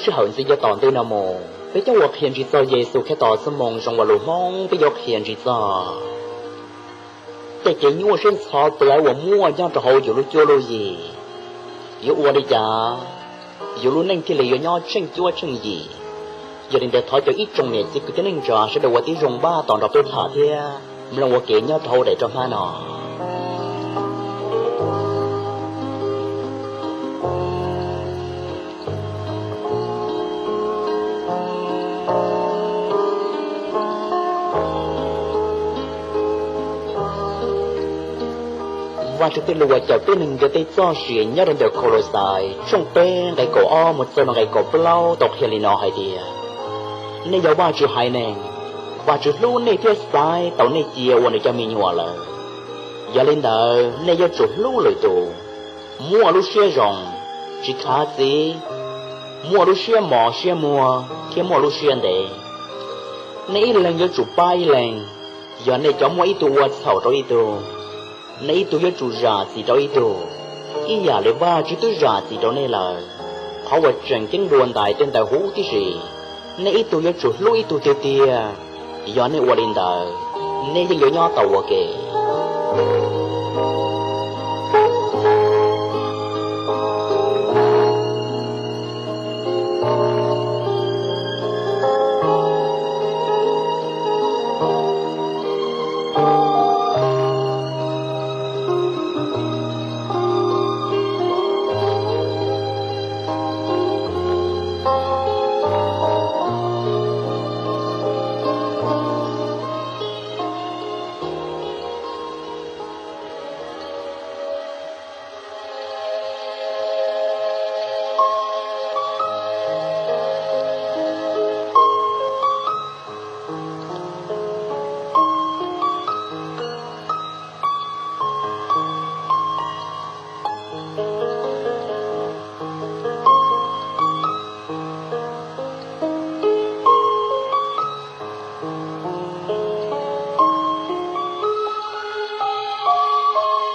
Sij hawm ntxiv yav tom ntej no mus, peb cov uas qhia ntsig txog Yexus Khetos txoj moo zoo uas lus Hmoob peb yuav qhia ntsig txog tej kev nyuaj siab ntxhov plaws uas muaj nyob rau hauv yus lub cuab lub yig. Yuav ua li cas yus lub neej thiaj li yuav nyob tsheej cuab tsheej yim? Yog li ntawd thov caw ib tsoom niam txiv kwv tij neej tsa sawv daws ua tib zoo npaj tos nrog peb tham thiab mloog ua ke nyob rau hauv daim roj hmab no. Vajtswv tej lus uas cawm peb neeg ntiav tej txoj sia nyob rau ntawm Kaulauxais tshooj peb nqe kaum ob mus txog rau nqe kaum plaub tau qhia li no hais tias, nej yog Vajtswv haiv neeg, Vajtswv hlub nej thiab xaiv tau nej cia ua nws cov me nyuam lawm. Yog li ntawd nej yuav tsum hlub lwm tus, muaj lub siab zoo, tsis khav txiv, muaj lub siab mos siab muag thiab muaj lub siab ntev. Nej ib leeg yuav tsum pab ib leeg. Yog nej cov muaj ib tug ua txhaum rau ib tug, nej ib tug yuav tsum zam txim rau ib tug, ib yam li Vajtswv twb zam txim rau nej lawm. Qhov uas tseem ceeb dua ntais tej ntawd huv tib si, nej ib tug yuav tsum hlub ib tug tiag tiag. Yog nej ua li ntawd, nej yeej yuav nyob tau ua ke.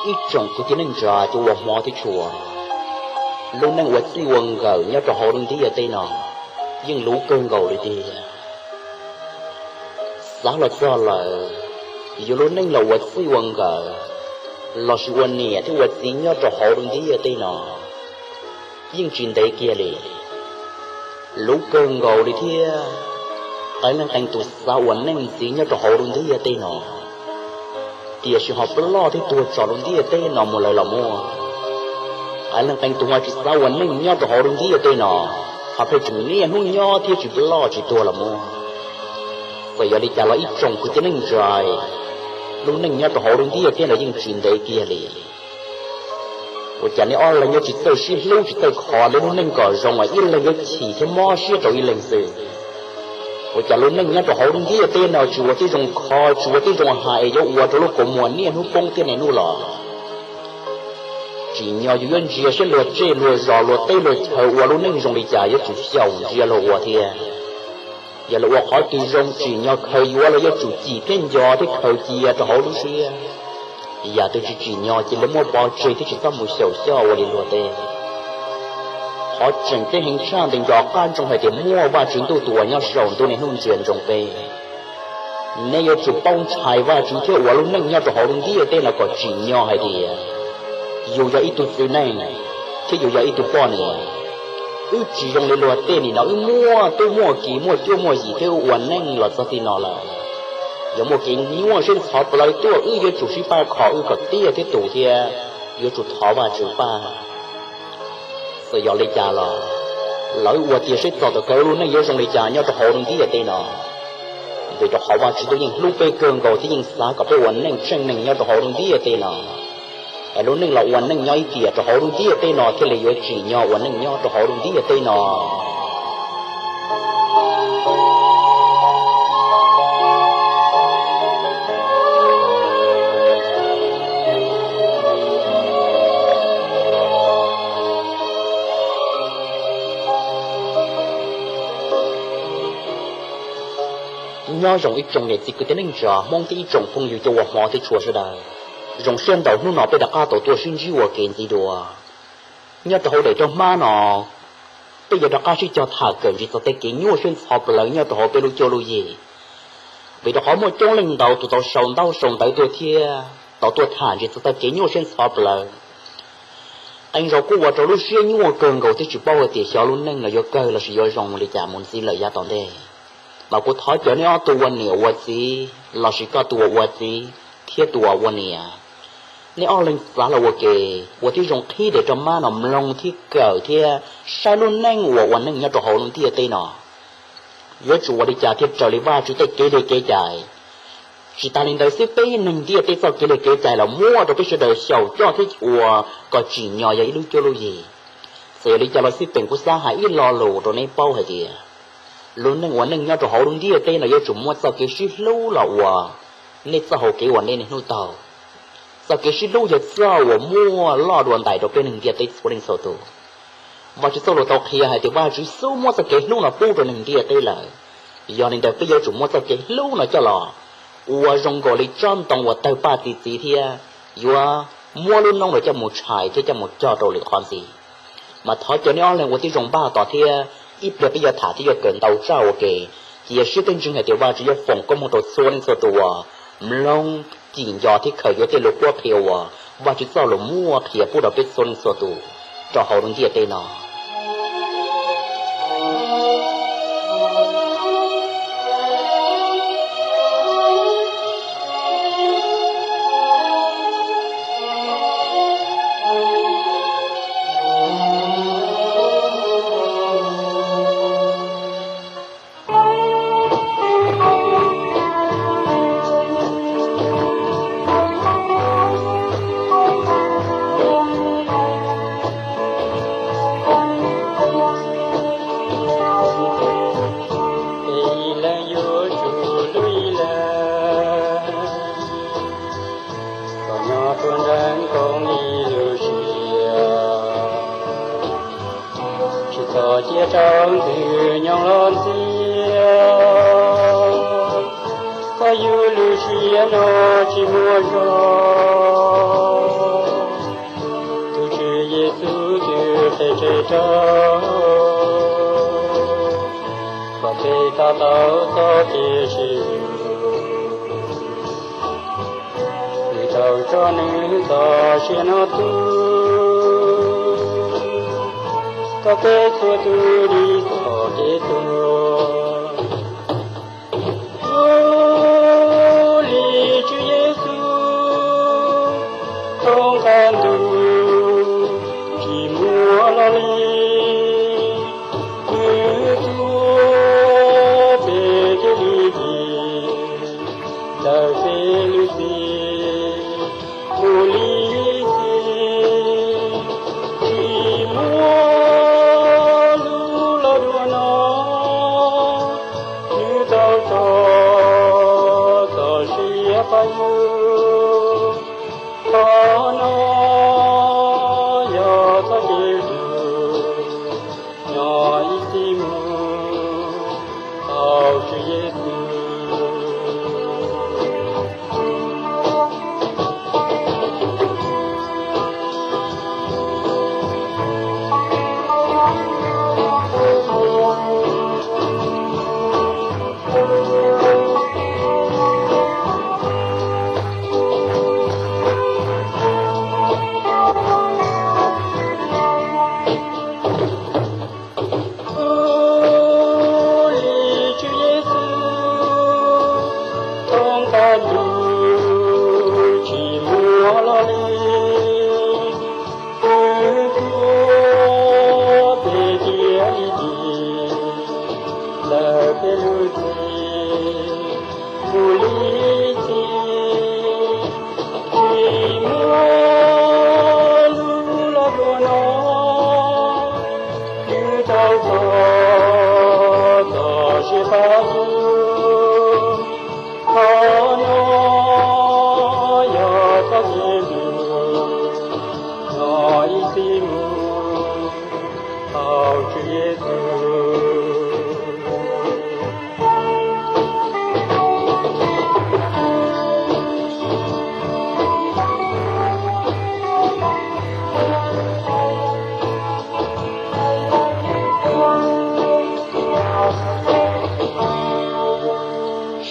Ib tsoom kwv tij neej tsa cov uas hmov thiab tshua, lub neej ua txij ua nkawm nyob rau hauv lub ntiaj teb no yeej luv kawg nkaus li tiag. Xav los txog lawm, yuav lub neej los ua txij ua nkawm, lossis ua niam thiab ua txiv nyob rau hauv lub ntiaj teb no yeej tsis ntev kiag li. Luv kawg nkaus li thiab, qee leej qee tus xav ua neej ntxiv nyob rau hauv lub ntiaj teb no, tiam sis ho ploj thiab tuag tso lub ntiaj teb no mus lawm los muaj. Qee leej qee tus ho tsis xav ua neej nyob rau hauv lub ntiaj teb no, ho pheej tseem niaj hnub nyob thiab tsis ploj tsis tuag los muaj. Txawm yog li cas los ib tsoom kwv tij neej tsa, lub neej nyob rau hauv lub ntiaj teb no yeej tsis ntev kiag li. Ua cas nej ob leeg yuav tsis txawj sib hlub tsis txawj kho lub neej kom zoo es ib leeg yuav chim thiab mob siab rau ib leeg xwb? Ua cas lub neej nyob rau hauv lub ntiaj teb no tsis ua tib zoo kho tsis ua tib zoo hais es yuav ua rau lub kua muag niaj hnub poob thiab niaj hnub los? Tsim nyog yus yuav ntsia siab luag zej luag zos luag teb luag chaw ua lub neej zoo li cas yuav tsum xyaum ntsia luag ua thiab. Yog luag ua qhov twg zoo tsim nyog khaws yuav los yuav tsum cim thiab nco thiab khaws cia rau hauv lub siab. Yam twg tsis tsim nyog cia li muab pov tseg thiab tsis txhob mus xyaum xyoj ua li luag teb. Qhov tseem ceeb heev tshaj ntees nco qab ntsoov hais tias muaj Vajtswv ntuj tus uas nyob saum ntuj niaj hnub ntsia ntsoov peb. Nej yuav tsum paub ntshai Vajtswv thiab ua lub neej nyob rau hauv lub ntiaj teb no kom tsim nyog hais tias yus yog ib tug txiv neej thiab yus yog ib tug poj niam. Wb tsis zoo li luag tej nim no wb muaj tub muaj ki muaj cuab muaj yim thiab wb ua neej los txog txij no lawm. Yog muaj kev nyuaj siab ntxhov plaws tuaj wb yuav tsum sib pab kho wb kom tiag thiab tus thiab yuav tsum thov Vajtswv pab. Txawm yog li cas los, los wb ua tiag seb txog thaum kawg lub neej yuav zoo li cas nyob rau hauv lub ntiaj teb no. Vim rau qhov Vajtswv twb yeej hlub peb kawg nkaus thiab yeej xav kom peb ua neej tseeb neeg nyob rau hauv lub ntiaj teb no. Es lub neej los ua neej nyob ib tiam rau hauv lub ntiaj teb no thiaj li yuav tsim nyog ua neej nyob rau hauv lub ntiaj teb no. Nyob zoo ib tsoom niam txiv kwv tij neej tsa Hmoob thiab ib tsoom phooj ywg cov uas hmov thiab tshua sawv daws. Zoo siab ntau hnub no peb rov qab tau tuaj sib ntsib ua ke ntxiv dua. Nyob rau hauv daim roj hmab no, peb yuav rov qab sib cog tham kawm ntsis txog tej kev nyuaj siab ntxhov plaws nyob rau hauv peb lub cuab lub yig. Vim rau qhov muaj coob leej ntau tus tau sau ntaub sau ntawv tuaj thiab tau tuaj tham ntsis txog tej kev nyuaj siab ntxhov plaws. Qee zaus kuj ua rau lub siab nyuaj kawg nkaus thiab tsis paub hais tias xyov lub neej no yuav kawg lossis yuav zoo li cas mus ntxiv lawm yav tom ntej. Mas kuv thov caw neb ob tug ua niam ua txiv lossis koj tus uas ua txiv thiab tus uas ua niam, neb ob leeg txav los ua ke, ua tib zoo qhib tes rau mab no mloog thiab kawm thiab saib lub neej uas ua neej nyob rau hauv lub ntiaj teb no yuav tsum ua li cas thiaj raws li Vajtswv tej kev li kev cai. Tsis tas li ntawd xwb, peb neeg ntiaj teb txoj kev li kev cai los muab rau peb sawv daws xyaum coj thiab ua kom tsim nyog yog ib lub cuab lub yig. Txawm yog li cas los xij peem kuv xav hais ib lo lus rau neb paub hais tias lub neej ua neej nyob rau hauv lub ntiaj teb no yuav tsum muab txoj kev sib hlub los ua nej txoj hau kev uas nej niaj hnub taug. Txoj kev sib hlub yog txoj uas muaj loj dua ntais rau peb neeg ntiaj teb txhua leej txhua tus. Vajtswv txoj lus tau qhia hais tias Vajtswv xub muab txoj kev hlub no pub rau neeg ntiaj teb lawm. Yog li ntawd peb yuav tsum muab txoj kev hlub no coj los ua zoo nkaus li tsob ntoo uas tawg paj txi txiv thiab yuav muab lub noob no coj mus tshais thiab coj mus cog rau lwm qhov ntxiv. Mas thov caw neb ob leeg ua tib zoo npaj tos thiab ib pliag peb yuav tham thiab yuav kawm ntau tshaj ua ke. Cia siab thiab ntseeg hais tias Vajtswv yuav foom koob hmoov rau txhua leej txhua tus uas mloog, cim nco thiab khaws yuav tej lus qhuab qhia uas Vajtswv txoj lus muaj qhia pub rau peb txhua leej txhua tus rau hauv lub ntiaj teb no. Ib leeg yuav tsum hlub ib leeg, kom nyob puag nraim koom ib lub siab. Tsis txhob cia rau ntxwg nyoog los ntxias, kom yus lub siab no tsis muaj zog. Tus Tswv Yexus twb qhia tseg rau kom peb to taub txoj kev sib hlub, nws tau tso nws txoj sia no tuaj, kom peb txhua tus dim txoj kev tuag. Ua li Tswv Yexus thoob qab ntuj tsis muaj loj li, nws tuav peb thiaj li dim ntawm peb lub txim mus li xij. Tsis muaj lub los dua no, nws tau tso txoj sia pab yus. Qhov no yog txoj kev hlub nyob ib txhis mus tau Tswv Yexus. Ua li Tswv Yexus thoob qab ntuj tsis muaj loj li, nws tuav peb thiaj li dim ntawm peb lub txim mus li xij. Tsis muaj lub los dua no, nws tau tso txoj sia pab yus. Qhov no yog txoj kev hlub nyob ib txhis mus tau Tswv Yexus.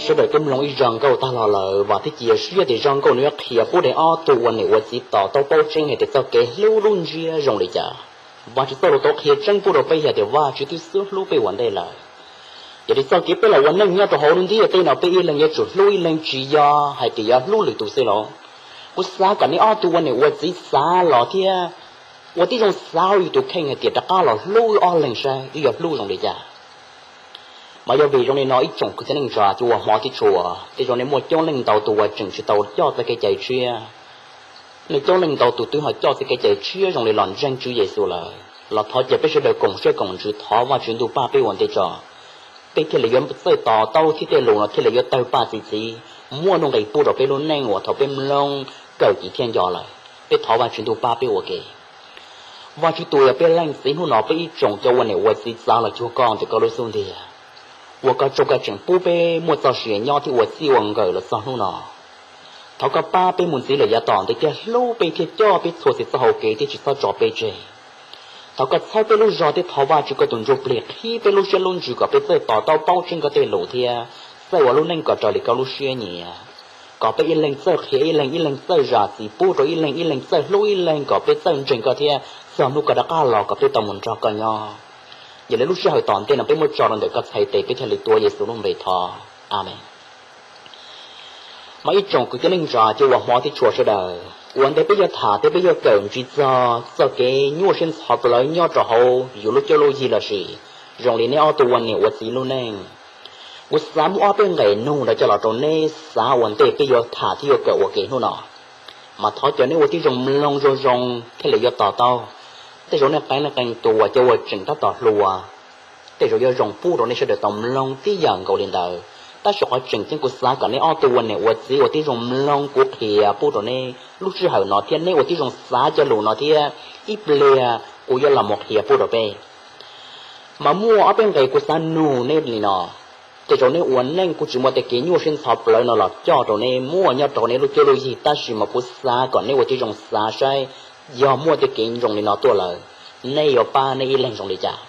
Sawv daws twb mloog ib zaj nkauj tag los lawm, vam thiab cia siab tias zaj nkauj no yuav qhia pub rau ob tug ua niam ua txiv to taub paub tseeb hais tias txoj kev hlub lub ntsiab zoo li cas. Vajtswv txoj lus tau qhia tseeb pub rau peb hais tias Vajtswv twb xub hlub peb ua ntej lawm. Yog li txoj kev peb los ua neej nyob rau hauv lub ntiaj teb no peb ib leeg yuav tsum hlub ib leeg, tsis yog hais tias yuav hlub lwm tus xwb los. Kuv xav kom nej ob tug ua niam ua txiv xav los thiab ua tib zoo xav hauv yus tus kheej hais tias rov qab los hlub wb ob leeg saib wb yuav hlub zoo li cas. Mas yog vim zoo li no ib tsoom kwv tij neej tsa, cov uas hmov thiab tshua, tej zaum nej muaj coob leej ntau tus uas tseem tsis tau coj txoj kev cai tshiab. Nej coob leej ntau tus twb ho coj txoj kev cai tshiab zoo li los ntseeg Tswv Yexus lawm los thov cia peb sawv daws koom siab koom ntsws thov Vajtswv ntuj pab peb ua ntej tso, peb thiaj li yuav txawj to taub thiab tej lus no thiaj li yuav tawg paj txi txiv, muaj nuj nqis pub rau peb lub neej uas thaum peb mloog kawm cis thiab nco lawm. Peb thov Vajtswv ntuj pab peb ua ke. Vajtswv tus uas yog peb leej txiv, hnub no peb ib tsoom cov ua niam ua txiv txav los cuag koj ntawm koj lub xub ntiag, uas koj tsaug koj tseem pub peb muaj txoj sia nyob thiab ua txij ua nkawm los txog hnub no. Thov koj pab peb mus ntxiv lawm yav tom ntej thiab hlub peb thiab coj peb txhua txhia txoj hau kev thiab tsis txhob tso peb tseg. Thov koj txhawb peb lub zog thiab thov Vajtswv koj tus Ntsuj Plig qhib peb lub siab lub ntsws kom peb txawj to taub paub tseeb koj tej lus thiab txawj ua lub neej kom raws li koj lub siab nyiam, kom peb ib leeg txawj qhia ib leeg, ib leeg txawj zam txim pub rau ib leeg, ib leeg txawj hlub ib leeg, kom peb txawj ntseeg koj thiab txog hnub koj rov qab los kom peb tau mus nrog koj nyob. Yog li lub sij hawm tom ntej no peb muab tso rau ntawm koj txhais tes, peb thiaj li tuav Yexus lub npe thov, Amees. Mas ib tsoom kwv tij neej tsa, cov uas hmov thiab tshua sawv daws, ua ntej peb yuav tham thiab peb yuav kawm ntsws txog txoj kev nyuaj siab ntxhov plawv nyob rau hauv yus lub cuab lub yig lossis zoo li neb ob tug ua niam ua txiv lub neej, kuv xav muab ob peb nqe nug no coj los rau neb xav ua ntej peb yuav tham thiab yuav kawm ua ke hnub no. Mas thov cov neb ua tib zoo mloog zoo zoo thiaj li yuav to taub. Tej zaum nej qee leej qee tus uas cov uas tseem tab tom hluas, tej zaum yuav zoo pub rau nej sawv daws tau mloog tib yam nkaus li ntawd, tab sis qhov tseem ceeb kuv xav kom neb ob tug ua niam ua txiv ua tib zoo mloog kuv qhia pub rau neb lub sij hawm no thiab neb ua tib zoo xav cov lus no thiab ib pliag kuv yuav los mus qhia pub rau peb. Mas muaj ob peb nqe kuv xav nug neb li no. Tej zaum neb ua neej kuj tsis muaj tej kev nyuaj siab ntxhov plawv no los coj rau neb muaj nyob rau neb lub cuab lub yig, tab sis mas kuv xav kom neb ua tib zoo xav saib, yog muaj tej kev zoo li no tuaj lawm, neb yuav pab neb ib leeg zoo li cas.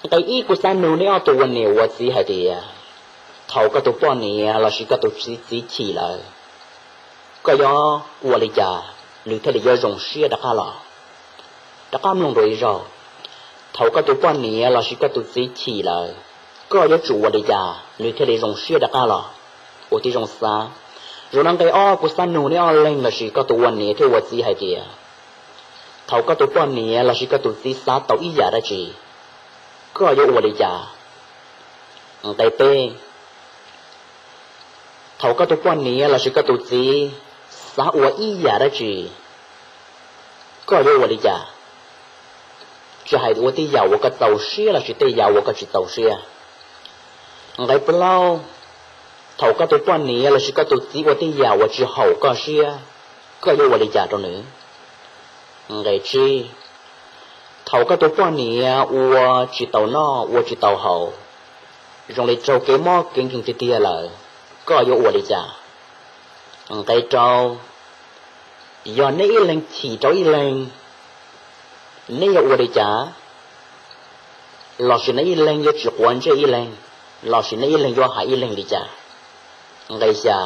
Nqe ib, kuv xav nug neb ob tug ua niam ua txiv hais tias, thaum koj tus poj niam lossis koj tus txiv chim lawm, koj yuav ua li cas nws thiaj li yuav zoo siab rov qab los? Rov qab mloog dua ib zaug. Thaum koj tus poj niam lossis koj tus txiv chim lawm, koj yuav tsum ua li cas nws thiaj li zoo siab rov qab los? Ua tib zoo xav. Zaum no nqe ob, kuv xav nug neb ob leeg lossis koj tus ua niam thiab ua txiv hais tias, thaum koj tus poj niam lossis koj tus txiv xav tau ib yam dab tsi, koj yuav ua li cas? Nqe peb, thaum koj tus poj niam lossis koj tus txiv xav ua ib yam dab tsi, koj yuav ua li cas? Tsis hais ua tej yam uas koj txaus siab lossis tej yam uas koj tsis txaus siab. Nqe plaub, thaum koj tus poj niam lossis koj tus txiv ua tej yam uas tsis haum koj siab, koj yuav ua li cas rau nws? Nqe tsib, thaum koj tus poj niam ua tsis tau noj ua tsis tau haus, zoo li raug kev mob kev nkeeg tiag tiag lawm, koj yuav ua li cas? Nqe rau, yog neb ib leeg chim rau ib leeg, neb yuav ua li cas? Lossis neb ib leeg yuav tsis quav ntsej ib leeg, lossis neb ib leeg yuav hais ib leeg li cas? Nqe xya,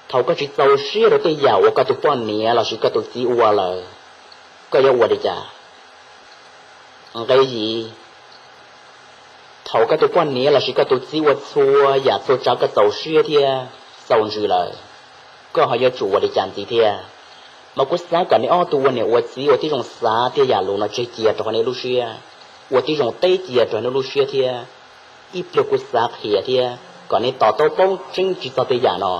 thaum koj tsis txaus siab rau tej yam uas koj tus poj niam lossis koj tus txiv ua lawm, koj yuav ua li cas? Nqe yim, thaum koj tus poj niam lossis koj tus txiv ua txhua yam txhua tsav koj txaus siab thiab txaus ntsws lawm, koj ho yuav tsum ua li cas ntxiv thiab? Mas kuv xav kom neb ob tug ua niam ua txiv ua tib zoo xav tej yam lus no tseg cia rau hauv neb lub siab, ua tib zoo teb cia rau neb lub siab thiab ib pliag kuv xav qhia thiab kom neb to taub paub tseeb tsis txog tej yam no.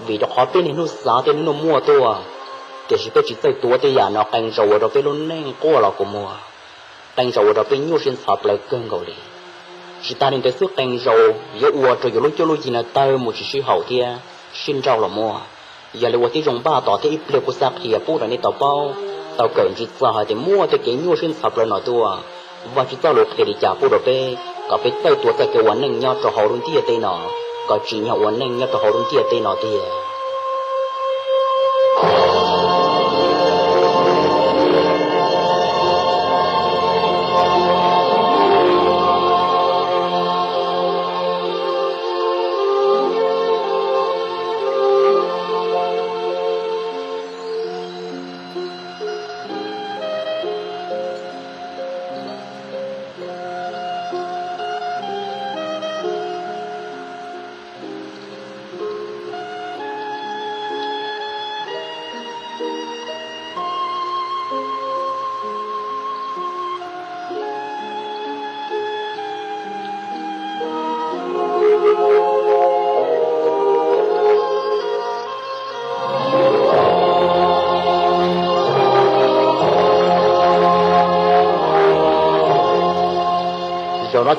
Vim rau qhov peb niaj hnub xav thiab niaj hnub muaj tuaj, tiam sis peb tsis txawj tuav tej yam no qee zaus ua rau peb lub neej quaj los kua muag, qee zaus ua rau peb nyuaj siab ntxhov plawv kawg nkaus li. Tsis tas li ntawd xwb, qee zaus yuav ua rau yus lub cuab lub yig no tawg mus tsis sib haum thiab sib nrauj los muaj. Yog li ua tib zoo npaj tos thiab ib pliag kuv xav qhia pub rau nej tau paub, tau kawm ntsws txog hais tias muaj tej kev nyuaj siab ntxhov plawv no tuaj, Vajtswv txoj lus qhia li cas pub rau peb kom peb txawj tuav txoj kev ua neej nyob rau hauv lub ntiaj teb no, kom tsim nyog ua neej nyob rau hauv lub ntiaj teb no tiag.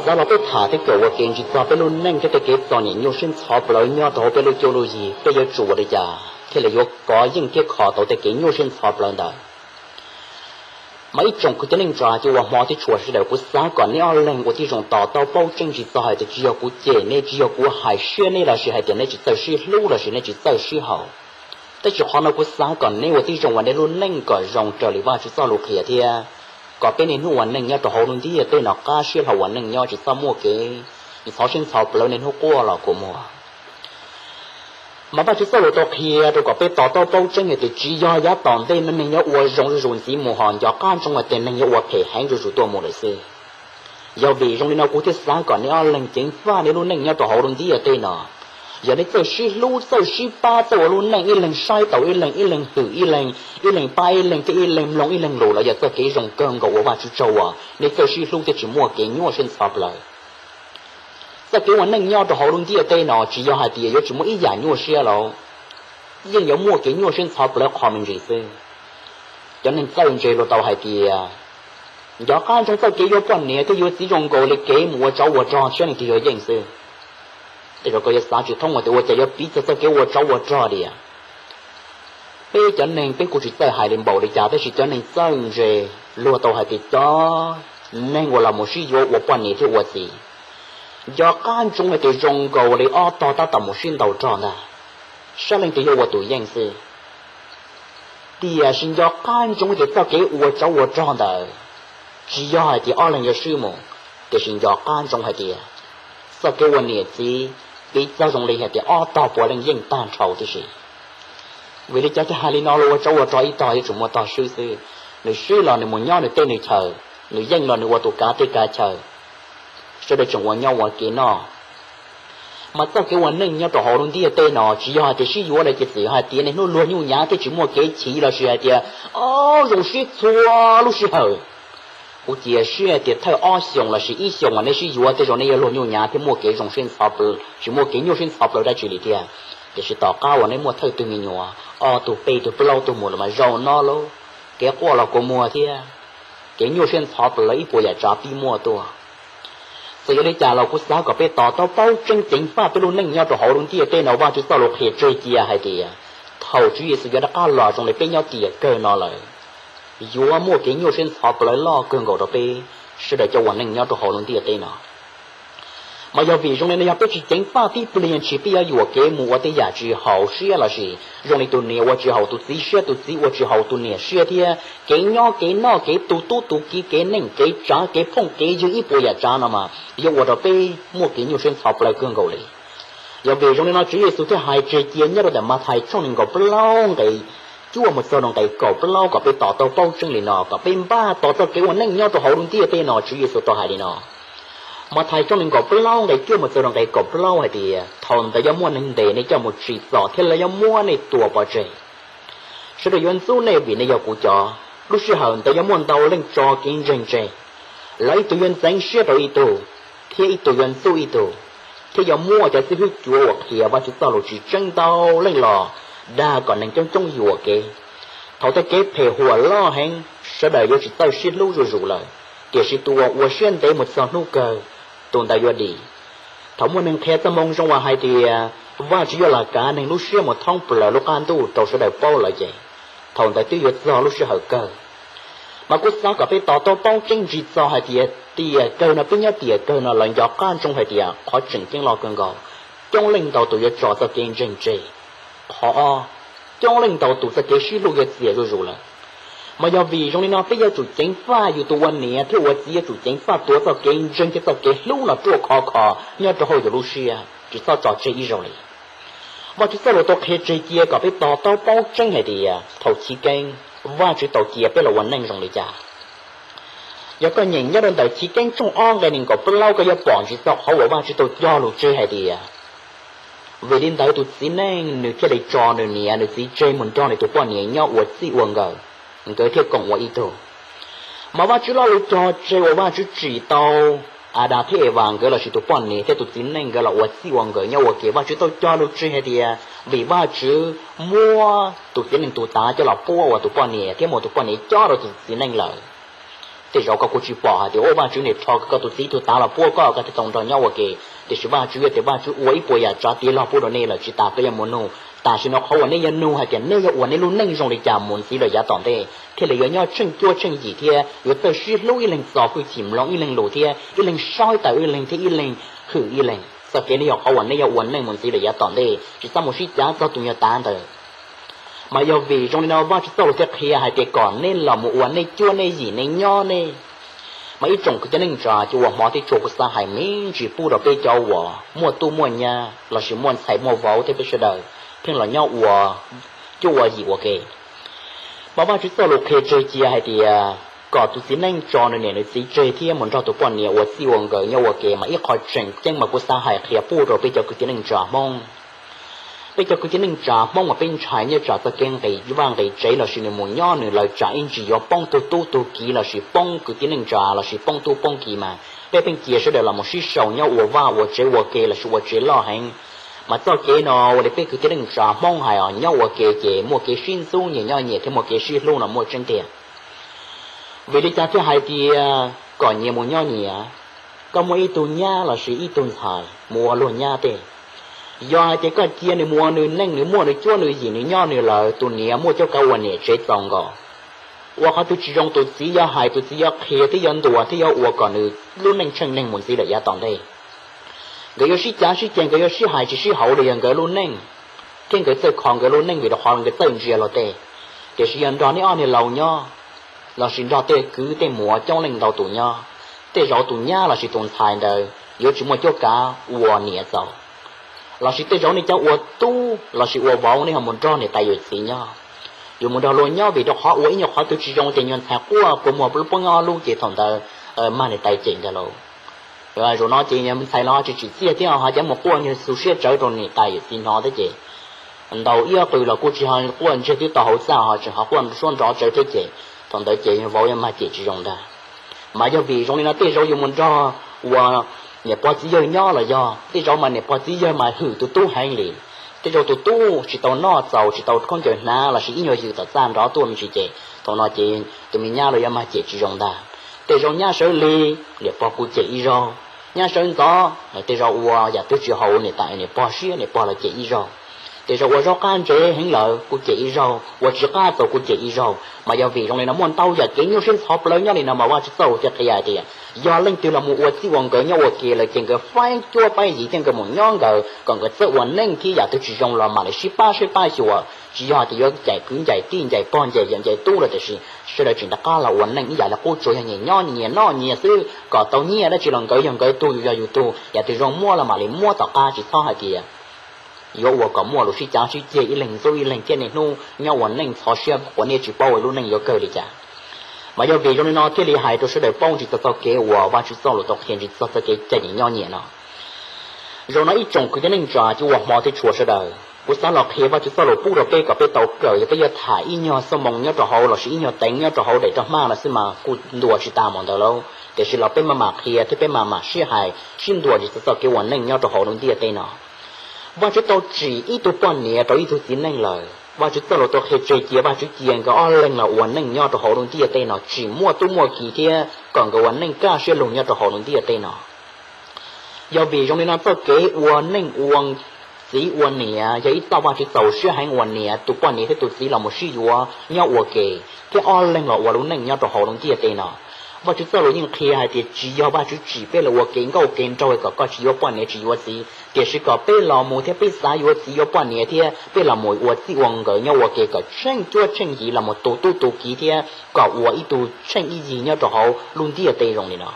Txav los peb tham thiab kawm ua ke ntsig txog peb lub neej thiab tej kev txom nyem nyuaj siab ntxhov plawv nyob rau hauv peb lub cuab lub yig, peb yuav tsum ua li cas thiaj li yuav kov yeej thiab kho tau tej kev nyuaj siab ntxhov plawv ntawd. Mas ib tsoom kwv tij neej tsa, cov uas hmov thiab tshua sawv daws, kuv xav kom neb ob leeg ua tib zoo to taub paub tseeb ntsig txog hais tias tsis yog kuv cem neb, tsis yog kuv hais siab neb los sis hais tias neb tsis txawj sib hlub los sis neb tsis txawj sib haum. Tab sis qhov no kuv xav kom neb ua tib zoo ua neb lub neej kom zoo raws li Vajtswv txoj lus qhia thiab kom peb niaj hnub ua neej nyob rau hauv lub ntiaj teb no qab siab hlo ua neej nyob tsis txhob muaj kev ntxhov siab ntxhov plawv niaj hnub quaj los kua muag. Mas Vajtswv txoj lus tau qhia rau kom peb to taub paub tseeb hais tias tsis yog yav tom ntej neeg nyob ua zoo zuj zus ntxiv mus ho nco qab ntsoov hais tias neeg yuav ua phem heev zuj zus tuaj mus lawm xwb. Yog vim zoo li no kuv thiaj xav kom neb ob leeg ceev faj neb lub neej nyob rau hauv lub ntiaj teb no. Yog neb txawj sib hlub, txawj sib pab, txawj ua lub neej ib leeg saib taus ib leeg, ib leeg hwm ib leeg, ib leeg pab ib leeg thiab ib leeg mloog ib leeg lus los yog txoj kev zoo kawg nkaus uas Vajtswv tsaug uas neb txawj sib hlub thiab tsis muaj kev nyuaj siab ntxhov plawv. Txoj kev ua neej nyob rau hauv lub ntiaj teb no tsis yog hais tias yuav tsis muaj ib yam nyuaj siab lauj, yeej yuav muaj kev nyuaj siab ntxhov plawv qho me ntsis xwb. Cov neeg txawj ntse luag tau hais tias, nco qab ntsoov txoj kev yuav poj niam thiab yuav txiv zoo nkaus li kev mus ua tsov ua rog, saib leej twg yuav yeej xwb. Tej zaum koj yuav xav tsis thoob hais tias ua cas yuav piv txog txoj kev ua tsov ua rog tias, peb cov neeg peb kuj tsis txawj hais li npaum li cas, tab sis cov neeg txawj ntse luag tau hais tias cov neeg uas los mus sib yuav ua poj niam thiab ua txiv, nco qab ntsoov hais tias zoo nkaus li ob tog tab tom mus sib ntaus rog ntag, saib leej twg yuav ua tus yeej xwb. Tiam sis nco qab ntsoov tias txoj kev ua tsov ua rog ntawd tsis yog hais tias ob leeg yuav swb mus, tiam sis nco qab ntsoov hais tias txoj kev ua niam txiv piv txog zoo li hais tias ob tog puav leej yeej tag nrho tib si. Vim li cas thiaj hais li no los ua tsov ua rog ib tog yuav tsum muaj tog swb xwb, nws swb los nws mus nyob nws teb nws chaw, nws yeej los nws ua tus kav teb kav chaw. Sawv daws tseem ua nyob ua kev noj. Mas txoj kev ua neej nyob rau hauv lub ntiaj teb no tsis yog hais tias sib yuav lawm ces txawm yog hais tias niaj hnub luag nyuj nyav thiab tsis muaj kev chiv los sis hais tias ob zoo sib txhua lub sij hawm. Kuv cia siab tias thawj ob xyoos los sis ib xyoos uas neb sib yuav tej zaum neb yuav luag nyuj nyav thiab muaj kev zoo siab ntxhov plawv, tsis muaj kev nyuaj siab ntxhov plawv dab tsi li thiab. Tiam sis tom qab uas neb muaj thawj tug me nyuam ob tug peb tug plaub tug mus lawm mas zaum no lauj, kev quaj los kua muag thiab kev nyuaj siab ntxhov plawv ib puas yam tsav pib muaj tuaj. Txawm yog li cas los kuv xav kom peb to taub paub tseeb ceev faj peb lub neej nyob rau hauv lub ntiaj teb no. Vajtswv txoj lus qhia tseg cia hais tias thaum Tswv Yexus yuav rov qab los zoo li peb nyob tiam kawg no lawm, yuav muaj kev nyuaj siab ntxhov plawv loj kawg nkaus rau peb sawv daws cov ua neej nyob rau hauv lub ntiaj teb no. Mas yog vim zoo li no yog peb tsis ceev faj tib pliag ntshis peb yuav yuam kev mus ua tej yam tsis haum siab los sis zoo li tus niam ua tsis haum tus txiv siab, tus txiv ua tsis haum tus niam siab thiab kev nyob kev noj, kev tu tub tu kiv, kev neej kev tsav, kev phooj kev ywg ib puas yam tsav no mas yuav ua rau peb muaj kev nyuaj siab ntxhov plawv kawg nkaus li. Yog vim zoo li no Tswv Yexus thiaj hais tseg cia nyob rau ntawm Mathais tshooj nees nkaum plaub nqe cuaj mus txog rau nqe kaum plaub kom peb to taub paub tseeb li no, kom peb npaj tos txoj kev ua neej nyob rau hauv lub ntiaj teb no. Tswv Yexus tau hais li no, Mathais tshooj nees nkaum plaub nqe cuaj mus txog rau nqe kaum plaub hais tias, thaum ntawd yuav muaj neeg ntes nej coj mus tsim txom thiab lawv yuav muab nej tua pov tseg. Sawv daws yuav ntxub nej vim nej yog kuv cov. Lub sij hawm ntawd yuav muaj ntau leej tso kev ntseeg tseg, lawv ib tug yuav ntxeev siab rau ib tug, thiab ib tug yuav ntxub ib tug, thiab yuav muab cov xib hwb cuav uas qhia Vajtswv txoj lus tsis tseeb ntau leej los dag kom neeg coob coob yuam kev. Thaum tej kev phem huam loj heev, sawv daws yuav tsis txawj sib hlub zuj zus lawm, tiam sis tus uas ua siab ntev mus txog hnub kawg, tus ntawd yuav dim. Thaum muaj neeg qhia txoj moo zoo uas hais tias Vajtswv yuav los kav neeg lub siab mus thoob plaws lub qab ntuj rau sawv daws paub lawm ces, thaum ntawd twb yuav txog lub sij hawm kawg. Mas kuv xav kom peb to taub paub tseeb ntsig txog hais tias tiam kawg no peb nyob tiam kawg no los nco qab ntsoov hais tias qhov tseem ceeb loj kawg nkaus, coob leej ntau tus yuav tso txoj kev ntseeg tseg. Qhov ob, coob leej ntau tus txoj kev sib hlub yuav txias zuj zus lawm. Mas yog vim zoo li no peb yuav tsum ceev faj, yus tus ua niam thiab ua txiv yuav tsum ceev faj tuav txoj kev ntseeg thiab txoj kev hlub no ruaj khov kho nyob rau hauv yus lub siab, tsis txhob tso tseg ib zaug li. Vajtswv txoj lus tau qhia tseg cia kom peb to taub paub tseeb hais tias thaum chiv keeb, Vajtswv tau cia peb los ua neej zoo li cas. Yog koj nyeem nyob rau ntawm chiv keeb tshooj ob nqe nees nkaum plaub koj yuav pom ntsig txog qhov uas Vajtswv tau cog lus tseg hais tias, vim li ntawd tus txiv neej nws thiaj li tso nws niam nws txiv tseg mus nrog nws tus poj niam nyob ua txij ua nkawm, nkawd thiaj koom ua ib tug. Mas Vajtswv lo lus cog tseg uas Vajtswv tsim tau Adas thiab Evas nkawd los sis tus poj niam thiab tus txiv neej nkawd los ua txij ua nkawm nyob ua ke, Vajtswv tau cog lus tseg hais tias vim Vajtswv muab tus txiv neej tus tav coj los puab ua tus poj niam thiab muab tus poj niam cob rau tus txiv neej lawm. Tej zaum koj kuj tsis pom hais tias ua Vajtswv niaj rho koj tus txiv tus tav los puab koj, koj thiaj tau nrog nyob ua ke. Tiam sis Vajtswv yog tias Vajtswv ua ib puas yam tsav tiav log pub rau nej lawm, tsis tas koj yuav mus nug. Tam sim no qhov uas nej yuav nug hais tias nej yuav ua nej lub neej zoo li cas mus ntxiv rau yav tom ntej thiaj li yuav nyob tsheej cuab tsheej yim thiab yuav txawj sib hlub ib leeg, txo hwj chim mloog ib leeg lus thiab ib leeg saib taus ib leeg thiab ib leeg hwm ib leeg. Txoj kev no yog qhov uas nej yuav ua neej mus ntxiv rau yav tom ntej, tsis txhob mus sib cav txog tus nyuag tav ntawd. Mas yog vim zoo li no Vajtswv txoj lus thiaj qhia hais tias kom nej los mus ua nej cuab nej yim, nej nyob nej. Mas ib tsoom kwv tij neej tsa, cov uas hmov thiab tshua, kuv xav hais me ntsis pub rau peb cov uas muaj tub muaj nyab lossis muaj ntxhais muaj vauv thiab peb sawv daws pheej los nyob ua cuab ua yim ua ke. Mas Vajtswv txoj lus qhia tseg cia hais tias kom tus txiv neej tso nws niam nws txiv tseg thiab mus nrog tus poj niam ua txij ua nkawm nyob ua ke. Mas ib qho tseem ceeb mas kuv xav hais qhia pub rau peb cov kwv tij neej tsa Hmoob. Peb cov kwv tij neej tsa Hmoob mas peb ntshai nyob tsam txoj kev nqis vaj nqis tsev lossis nws mus nyob nws lawm tsam ib ntsis yuav poob tug tub tug kiv lossis poob kwv tij neej tsa lossis poob tub poob kiv mas peb pheej cia sawv daws los mus sib sau nyob ua vaj ua tsev ua ke lossis ua tsev loj heev. Mas txoj kev no ua li peb kwv tij neej tsa Hmoob hais os, nyob ua ke ces muaj kev sib ntxub nyias nyob nyias thiab muaj kev sib hlub no muaj tseeb tiag. Vim li cas thiaj hais tias kom nyias mus nyob nyias? Koj muaj ib tug nyab lossis ib tug ntxhais mus ua luag nyab tej, yog hais tias koj cia nws mus ua nws neej, nws muaj nws cuab nws yim, nws nyob nws lawm, tus niam muaj cuab kav ua niam tsev txaus nkaus. Ua qhov twg tsis zoo tus txiv yuav hais, tus txiv yuav qhia thiab yuav ntuas thiab yuav ua kom nws lub neej tsheej neeg mus ntxiv lawm yav tom ntej. Nkawd yuav sib cav sib ceg, nkawd yuav sib hais tsis sib haum li yog nkawd lub neej thiab nkawd txawj kho nkawd lub neej vim rau qhov nkawd txawj ntsia luag tej. Tiam sis yog nrog neb ob niag laus nyob lossis nrog tej kwv tej muam coob leej ntau tus nyob, tej zaum tus nyab lossis tus ntxhais ntawd yuav tsis muaj cuab kav ua niam txaus. Lossis tej zaum nej cov ua tub lossis ua vauv nej ho mus nrog niam tais yawm txiv nyob, yuav mus nrog luag nyob vim rau qhov ua ib nyuag qhov twg tsis zoo ces nyuag ntxhais quaj quas muag lub pob nyob lub ces thaum ntawd mag niam tais cem ntag lauj. Zaum no ces ntxhais los tsis tsim txiaj thiab ho cov mus quaj nyuag xu siab tsawv rau niam tais yawm txiv hnov thiab ces ntaus iab qws los kuj tsis ho quaj ntseg twb tau hauv txaj ho tseem ho quaj suab nrov tsawv thiab ces thaum ntawd ces vauv yuav mag cem tsis zoo ntag. Mas yog vim zoo li no tej zaum yuav mus nrog ua niam pog txiv yawg nyob los yog tej zaum mas niam pog txiv yawg mas hwm tus tub heev li. Tej zaum tus tub tsis tau noj txaus tsis tau khaub ncaws hnav lossis ib nyuag ywm tom txaj nrov tuaj me ntsis ces thaum no ces tus me nyab los yuav mag cem tsis zoo ntag. Tej zaum nyab sawv lig niam pog kuj cem ib zaug, nyab sawv ntxov tej zaum ua yam twg tsis haum niam tais niam pog siab niam pog los cem ib zaug. Tej zaum ua zaub qab ntsev heev lawm kuj cem ib zaug, ua tsis qab txaus kuj cem ib zaug. Mas yog vim zoo li no muaj ntau yam kev nyuaj siab ntxhov plawv nyob li no mas Vajtswv txoj lus thiaj qhia hais tias yog leej twg los mus ua txij ua nkawm nyob ua ke lawm ces nkawd faib cuab faib yim thiab nkawd mus nyob nkawd kom nkawd txawj ua neej thiab yam twg tsis zoo los mam li sib pab saib pab xyuas. Tsis yog hais tias yuav ncaim kwv ncaim tij ncaim pog ncaim yawm ncaim tub lawm tiam sis sawv daws tseem rov qab los ua neej ib yam li qub tsuas yog nyias nyob nyias noj nyias xwb kom tau nyiaj dab tsi los nkawd yog nkawd tug yus yog yus tug, yam twg zoo muab los mam li muab tom qab tsis txhob hais tias yuav ua kom muaj lus sib cav sib ceg ib leeg ntxub ib leeg thiab niaj hnub nyob ua neej ntxhov siab quav niaj tsis paub ua lub neej yuav kawg li cas. Mas yog vim zoo li no thiaj li hais rau sawv daws paub ntsis txog txoj kev uas Vajtswv txoj lus tau qhia ntsis txog txoj kev cai niam nyob nyiam no. Zaum no ib tsoom kwv tij neej tsa cov uas hmov thiab tshua sawv daws, kuv xav los qhia Vajtswv txoj lus pub rau peb kom peb tau kawm, yog peb yuav tham ib nyuag xuab moos nyob rau hauv lossis ib nyuag teev nyob rau hauv daim raj hmab no xwb mas kuj ntuas tsis tas mus ntawd lauj. Tiam sis los peb maj mam qhia thiab peb maj mam sib hais sib ntuas ntsis txog txoj kev ua neej nyob rau hauv lub ntiaj teb no. Vajtswv tau tsim ib tug poj niam rau ib tug txiv neej lawm. Vajtswv txoj lus tau qhia tseg cia Vajtswv cia nkawd ob leeg los ua neej nyob rau hauv lub ntiaj teb no tsis muaj tub muaj kiv thiab kom nkawd ua neej kaj siab lug nyob rau hauv lub ntiaj teb no. Yog vim zoo li no txoj kev ua neej ua txiv ua niam yog ib txoj Vajtswv txaus siab heev uas niam tus poj niam thiab tus txiv los mus sib yuav nyob ua ke thiab ob leeg los ua lub neej nyob rau hauv lub ntiaj teb no. Vajtswv txoj lus yeej qhia hais tias tsis yog Vajtswv tsim peb los ua kev nkauj kev nraug kom koj tsis yuav poj niam tsis yuav txiv, tiam sis kom peb los mus thiab peb xav yuav txiv yuav poj niam thiab peb los mus ua txij ua nkawm nyob ua ke kom tsheej cuab tsheej yim los mus tu tub tu kiv thiab kom ua ib tug tsheej ib yig nyob rau hauv lub ntiaj teb zoo li no.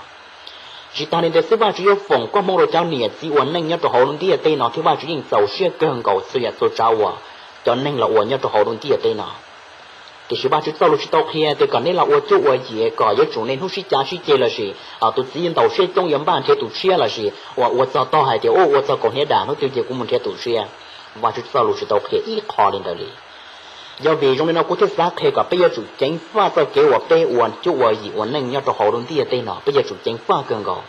Tsis tas li ntawd xwb Vajtswv yuav foom koob hmoov rau cov niam txiv ua neej nyob rau hauv lub ntiaj teb no thiab Vajtswv yeej txaus siab kawg nkaus txhua yam txhua tsav uas cov neeg los ua nyob rau hauv lub ntiaj teb no. Tiam sis Vajtswv txoj lus tsis tau qhia tias kom neb los ua cuab ua yim kom yuav tsum niaj hnub sib cav sib ceg lossis tus txiv ntaus siab coob yuav npaj nrhiav tus tshiab lossis ua ua txog tog hais tias ua ua txog kaum hniav dam hnub twg ces kuv mus nrhiav tus tshiab. Vajtswv txoj lus tsis tau qhia ib qho li ntawd li. Yog vim zoo li no kuv thiaj xav qhia kom peb yuav tsum ceev faj txoj kev uas peb ua cuab ua yim ua neej nyob rau hauv lub ntiaj teb no, peb yuav tsum ceev faj kawg nkaus.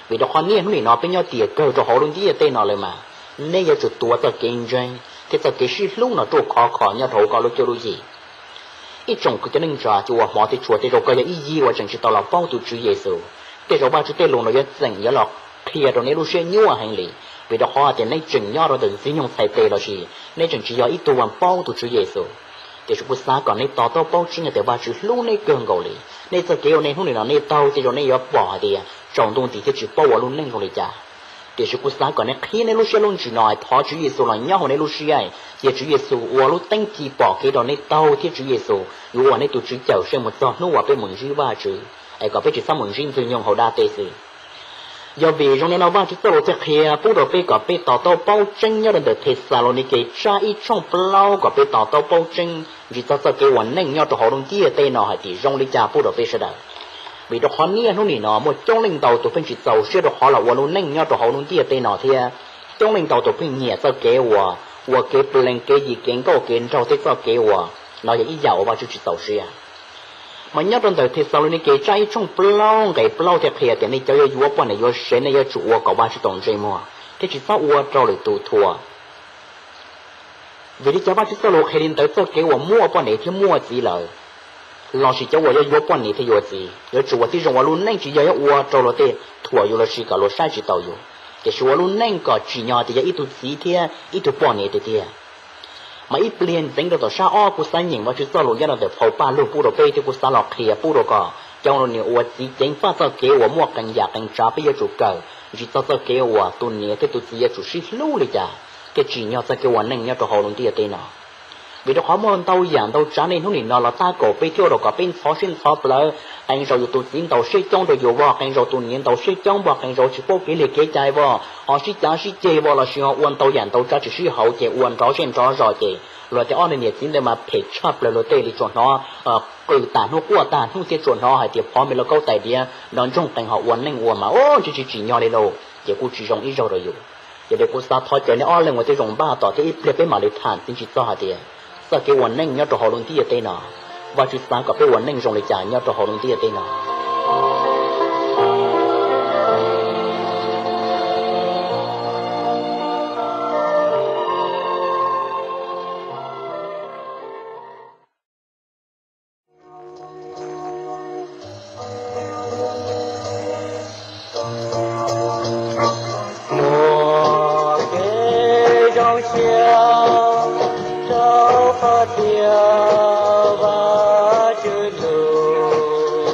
Vim rau qhov niaj hnub nim no peb nyob tias kawg rau hauv lub ntiaj teb no lawm mas, neb yuav tsum tuav txoj kev ntseeg thiab txoj kev sib hlub no ruaj khov kho nyob rau hauv koj lub cuab lub yig. Ib tsoom kwv tij neej tsa, cov uas hmov thiab tshua, tej zaum koj yog ib yig uas tseem tsis tau los paub tus Tswv Yexus, tej zaum Vajtswv tej lus no yuav txeem yuav los qhia rau neb lub siab nyuaj heev li, vim rau qhov tias neb tseem nyob rau ntawm ntxwg nyoog txhais tes lossis neb tseem tsis yog ib tug uas paub tus Tswv Yexus. Tiam sis kuv xav kom neb to taub paub tseeb tias Vajtswv hlub neb kawg nkaus li. Nej txoj kev ua neej hnub nim no nej taug, tej zaum nej yuav pom hais tias tsaus ntuj nti thiab tsis paub ua lub neej zoo li cas. Tiam sis kuv xav kom neb qhib neb lub siab lub ntsws no, thov Tswv Yexus los nyob hauv neb lub siab, cia Tswv Yexus ua lub teeb ci pom kev rau neb taug thiab Tswv Yexus yuav ua neb tus Tswv cawm seb mus txog hnub uas peb mus ntsib Vajtswv, es kom peb tsis txhob mus ntsib ntxwg nyoog hauv dab teb xwb. Yog vim zoo li no Vajtswv txoj lus thiaj qhia pub rau peb kom peb to taub paub tseeb nyob rau ntawm Thexalaunikes tsab ib tshooj plaub, kom peb to taub paub tseeb ntsis txog txoj kev ua neej nyob rau hauv lub ntiaj teb no hais tias zoo li cas pub rau peb sawv daws. Vim rau qhov niaj hnub nim no muaj coob leej ntau tus pheej tsis txaus siab rau qhov los ua lub neej nyob rau hauv lub ntiaj teb no thiab coob leej ntau tus pheej nyiam txoj kev uas ua kev plees kev yim kev nkauj kev nraug thiab txoj kev uas no yog ib yam uas Vajtswv tsis txaus siab. Mas nyob rau ntawm Thexalaunikes tsab ib tshooj plaub nqe plaub thiaj qhia tias nej cov yuav yuav poj niam yuav sev, nej yuav tsum ua kom Vajtswv tau ntsej muag thiab tsis txhob ua rau lwm tus thuam. Vim li cas Vajtswv txoj lus qhia li ntawd? Txoj kev uas muaj poj niam thiab muaj txiv lawm, lossis cov uas yuav yuav poj niam thiab yuav txiv, yuav tsum ua tib zoo ua lub neej tsis yog yuav ua rau luag tej thuam yus lossis kom luag saib tsis taus yus, tiam sis ua lub neej kom tsim nyog tias yog ib tug txiv thiab ib tug poj niam tiag tiag. Mas ib pliag ntxeev rau tom sab ob kuv xav nyeem Vajtswv txoj lus nyob rau ntawm phau Pajlug pub rau peb thiab kuv xav los qhia pub rau kom cov uas niam ua txiv ceev faj txoj kev uas muaj qee yam qee tsav peb yuav tsum kawm ntsis txog txoj kev uas tus niam thiab tus txiv yuav tsum sib hlub li cas thiaj tsim nyog txoj kev ua neej nyob rau hauv lub ntiaj teb no. Vim rau qhov muaj ntau yam ntau tsav niaj hnub nim no los tab kaum peb thiab ua rau kom peb ntxhov siab ntxhov plawv. Qee zaus yus tus txiv ntaus siab coob rau yus vog, qee zaus tus niam ntaus siab coob vog, qee zaus tsis paub kev li kev cai vog, ho sib cav sib ceg vog lossis ho ua ntau yam ntau tsav tsis sib haum ces ua nrov zej nrov zos ces luag tej ob niag niam txiv ntawd mas phem tshaj plaws, luag tej li tsuas hnov qw tas hnub quaj tas hnub thiab tsuas hnov hais tias phov me lauj kaub tais diav nrov ntsoog qees ho ua neej ua mas ua tsis tsis tsim nyog li lauj, ces kuj tsis zoo ib zaug rau yus. Yog li kuv xav thov caw nej ob leeg ua tib zoo npaj tom thiab ib pliag peb mam li tham txiv ntsis txog hais tias txoj kev ua neej nyob rau hauv lub ntiaj teb no, Vajtswv xav kom peb ua neej zoo li cas nyob rau hauv lub ntiaj teb no. Muaj kev zoo siab rau qhov tias Vajtswv lus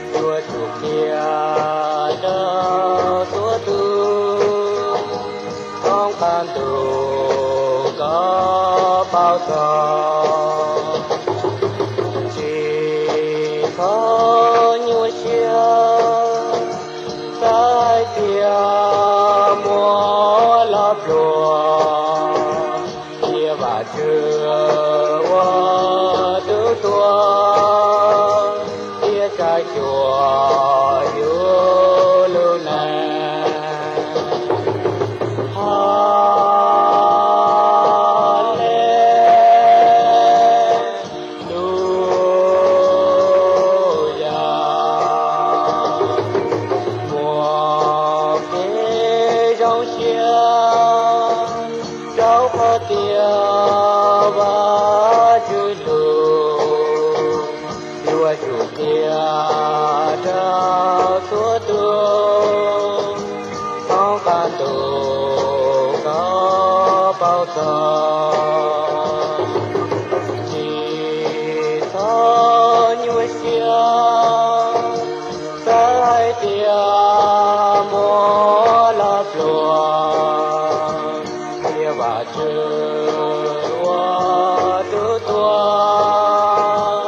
yuav tsum qhia rau txhua tus, thoob qab ntuj kom paub txog. Tsis txhob nyuaj siab xav hais tias muaj loj pluag, cia Vajtswv ua tus tuav, thiab saib xyuas yus lub neej. Ha le lu ya, muaj kev zoo siab rau qhov tias Vajtswv lus yuav tsum qhia rau txhua tus, thoob qab ntuj kom paub txog. Tsis txhob nyuaj siab xav hais tias muaj loj pluag, cia Vajtswv ua tus tuav,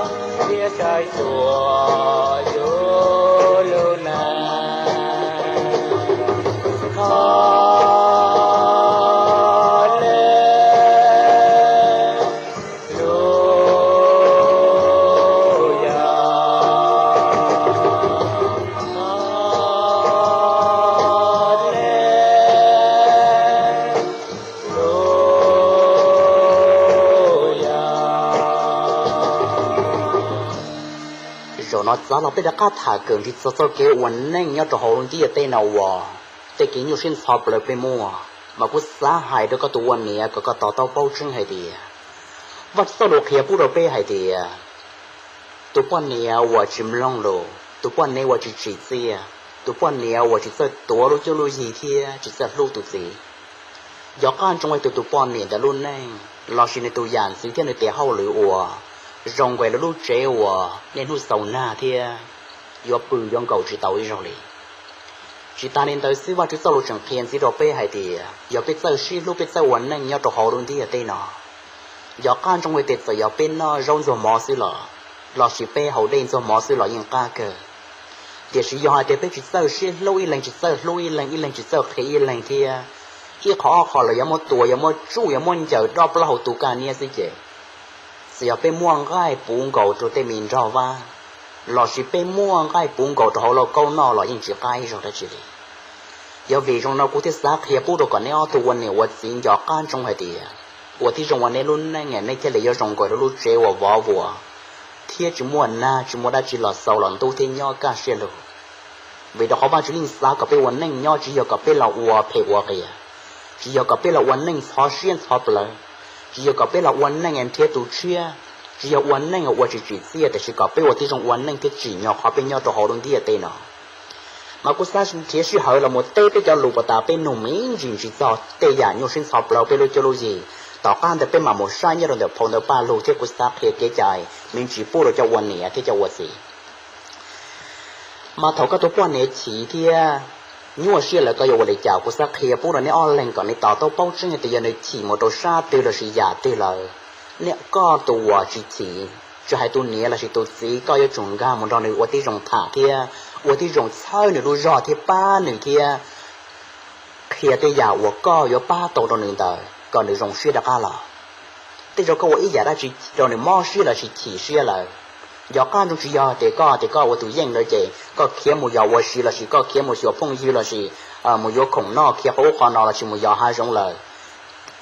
thiab saib xyuas yus lub neej. Ha le lu ya, ha le lu ya. Zaum no txav los peb rov qab tham kawm ntsis txog txoj kev ua neej nyob rau hauv lub ntiaj teb no uas tej kev nyuaj siab ntxhov plawv peb muaj, mas kuv xav hais rau koj tus ua niam kom koj to taub paub tseeb hais tias Vajtswv txoj lus qhia pub rau peb hais tias Tus poj niam uas tsis mloog lus, tus poj niam uas tsis tsim txiaj, tus poj niam uas tsis txawj tuav lub cuab lub yig thiab tsis txawj hlub tus txiv. Nco qab ntsoov hais tias tus poj niam ntawd lub neej lossis nws tus yam ntxwv thiab nws tes hauj lwm uas zoo nkaus li lub tsev uas niaj hnub xaus nag thiab yuav pw yuav nkaum tsis tau ib zaug li. Tsis tas li ntawd xwb, Vajtswv txoj lus tseem qhia ntxiv rau peb hais tias yog peb txawj sib hlub, peb txawj ua neej nyob rau hauv lub ntiaj teb no, nco qab ntsoov hais tias txawm yog peb noj zaub ntxuag mov xwb los, lossis peb haus dej ntxuag mov xwb los yeej qab kawg. Tiam sis yog hais tias peb tsis txawj sib hlub, ib leeg tsis txawj hlub ib leeg, ib leeg tsis txawj qhia ib leeg thiab, ib qho ob qho los yuav muab tua, yuav muab tsuj, yuav muab ncaws dob plaub hau tu kaj niab xwb ces, txawm yog peb muaj nqaij puv nkaus rau tej me nrog vab, lossis peb muaj nqaij puv nkaus rau hauv lauj kaub noj los yeej tsis qab ib zaug dab tsi li. Yog vim zoo no kuv thiaj xav qhia pub rau kom neb ob tug ua niam ua txiv nco qab ntsoov hais tias, ua tib zoo ua neb lub neej nej thiaj li yuav zoo nkaus li lub tsev uas vov vuas thiab tsis muaj nag tsis muaj dab tsi los xaus los ntub thiab nyob kaj siab lug. Vim rau qhov Vajtswv yeej xav kom peb ua neej nyob, tsis yog kom peb los ua phem ua qias, tsis yog kom peb los ua neej ntxhov siab ntxhov plawv, tsis yog kom peb los ua neej nrhiav tus tshiab, tsis yog ua neej ua tsis tsim txiaj, tiam sis kom peb ua tib zoo ua neej thiab tsim nyog qhov peb nyob rau hauv lub ntiaj teb no. Mas kuv xav nrhiav sij hawm los mus teb peb cov lus puas tas peb nug me ntsis ntsis txog tej yam nyuaj siab ntxhov plawv peb lub cuab lub yig. Tom qab ntawd peb mam mus saib nyob rau ntawm phau ntawv Paj Lug thiab kuv xav qhia kev cai me ntsis pub rau cov ua niam thiab cov ua txiv. Mas thaum koj tus poj niam chim thiab nyuaj siab lawm koj yuav ua li cas? Kuv xav qhia pub rau neb ob leeg kom neb to taub paub tseeb tias yog nws chim mus rau sab twg lossis yam twg lawm, neb koj tus uas tsis chim, tsis hais tus niam lossis tus txiv, koj yuav tsum nkag mus nrog nws ua tib zoo tham thiab ua tib zoo txhawb nws lub zog thiab pab nws thiab qhia tej yam uas koj yuav pab tau rau nws ntawd kom nws zoo siab rov qab los. Tej zaum koj ua ib yam dab tsi rau nws mob siab lossis chim siab lawm, nco qab ntsoov tsis yog tias koj tias koj ua tus yeej lawm ces koj khiav mus yos ua si lossis koj khiav mus xyuas phooj ywg lossis mus yuav khoom noj khiav qhov ub qhov no lossis mus yos hav zoov lawm.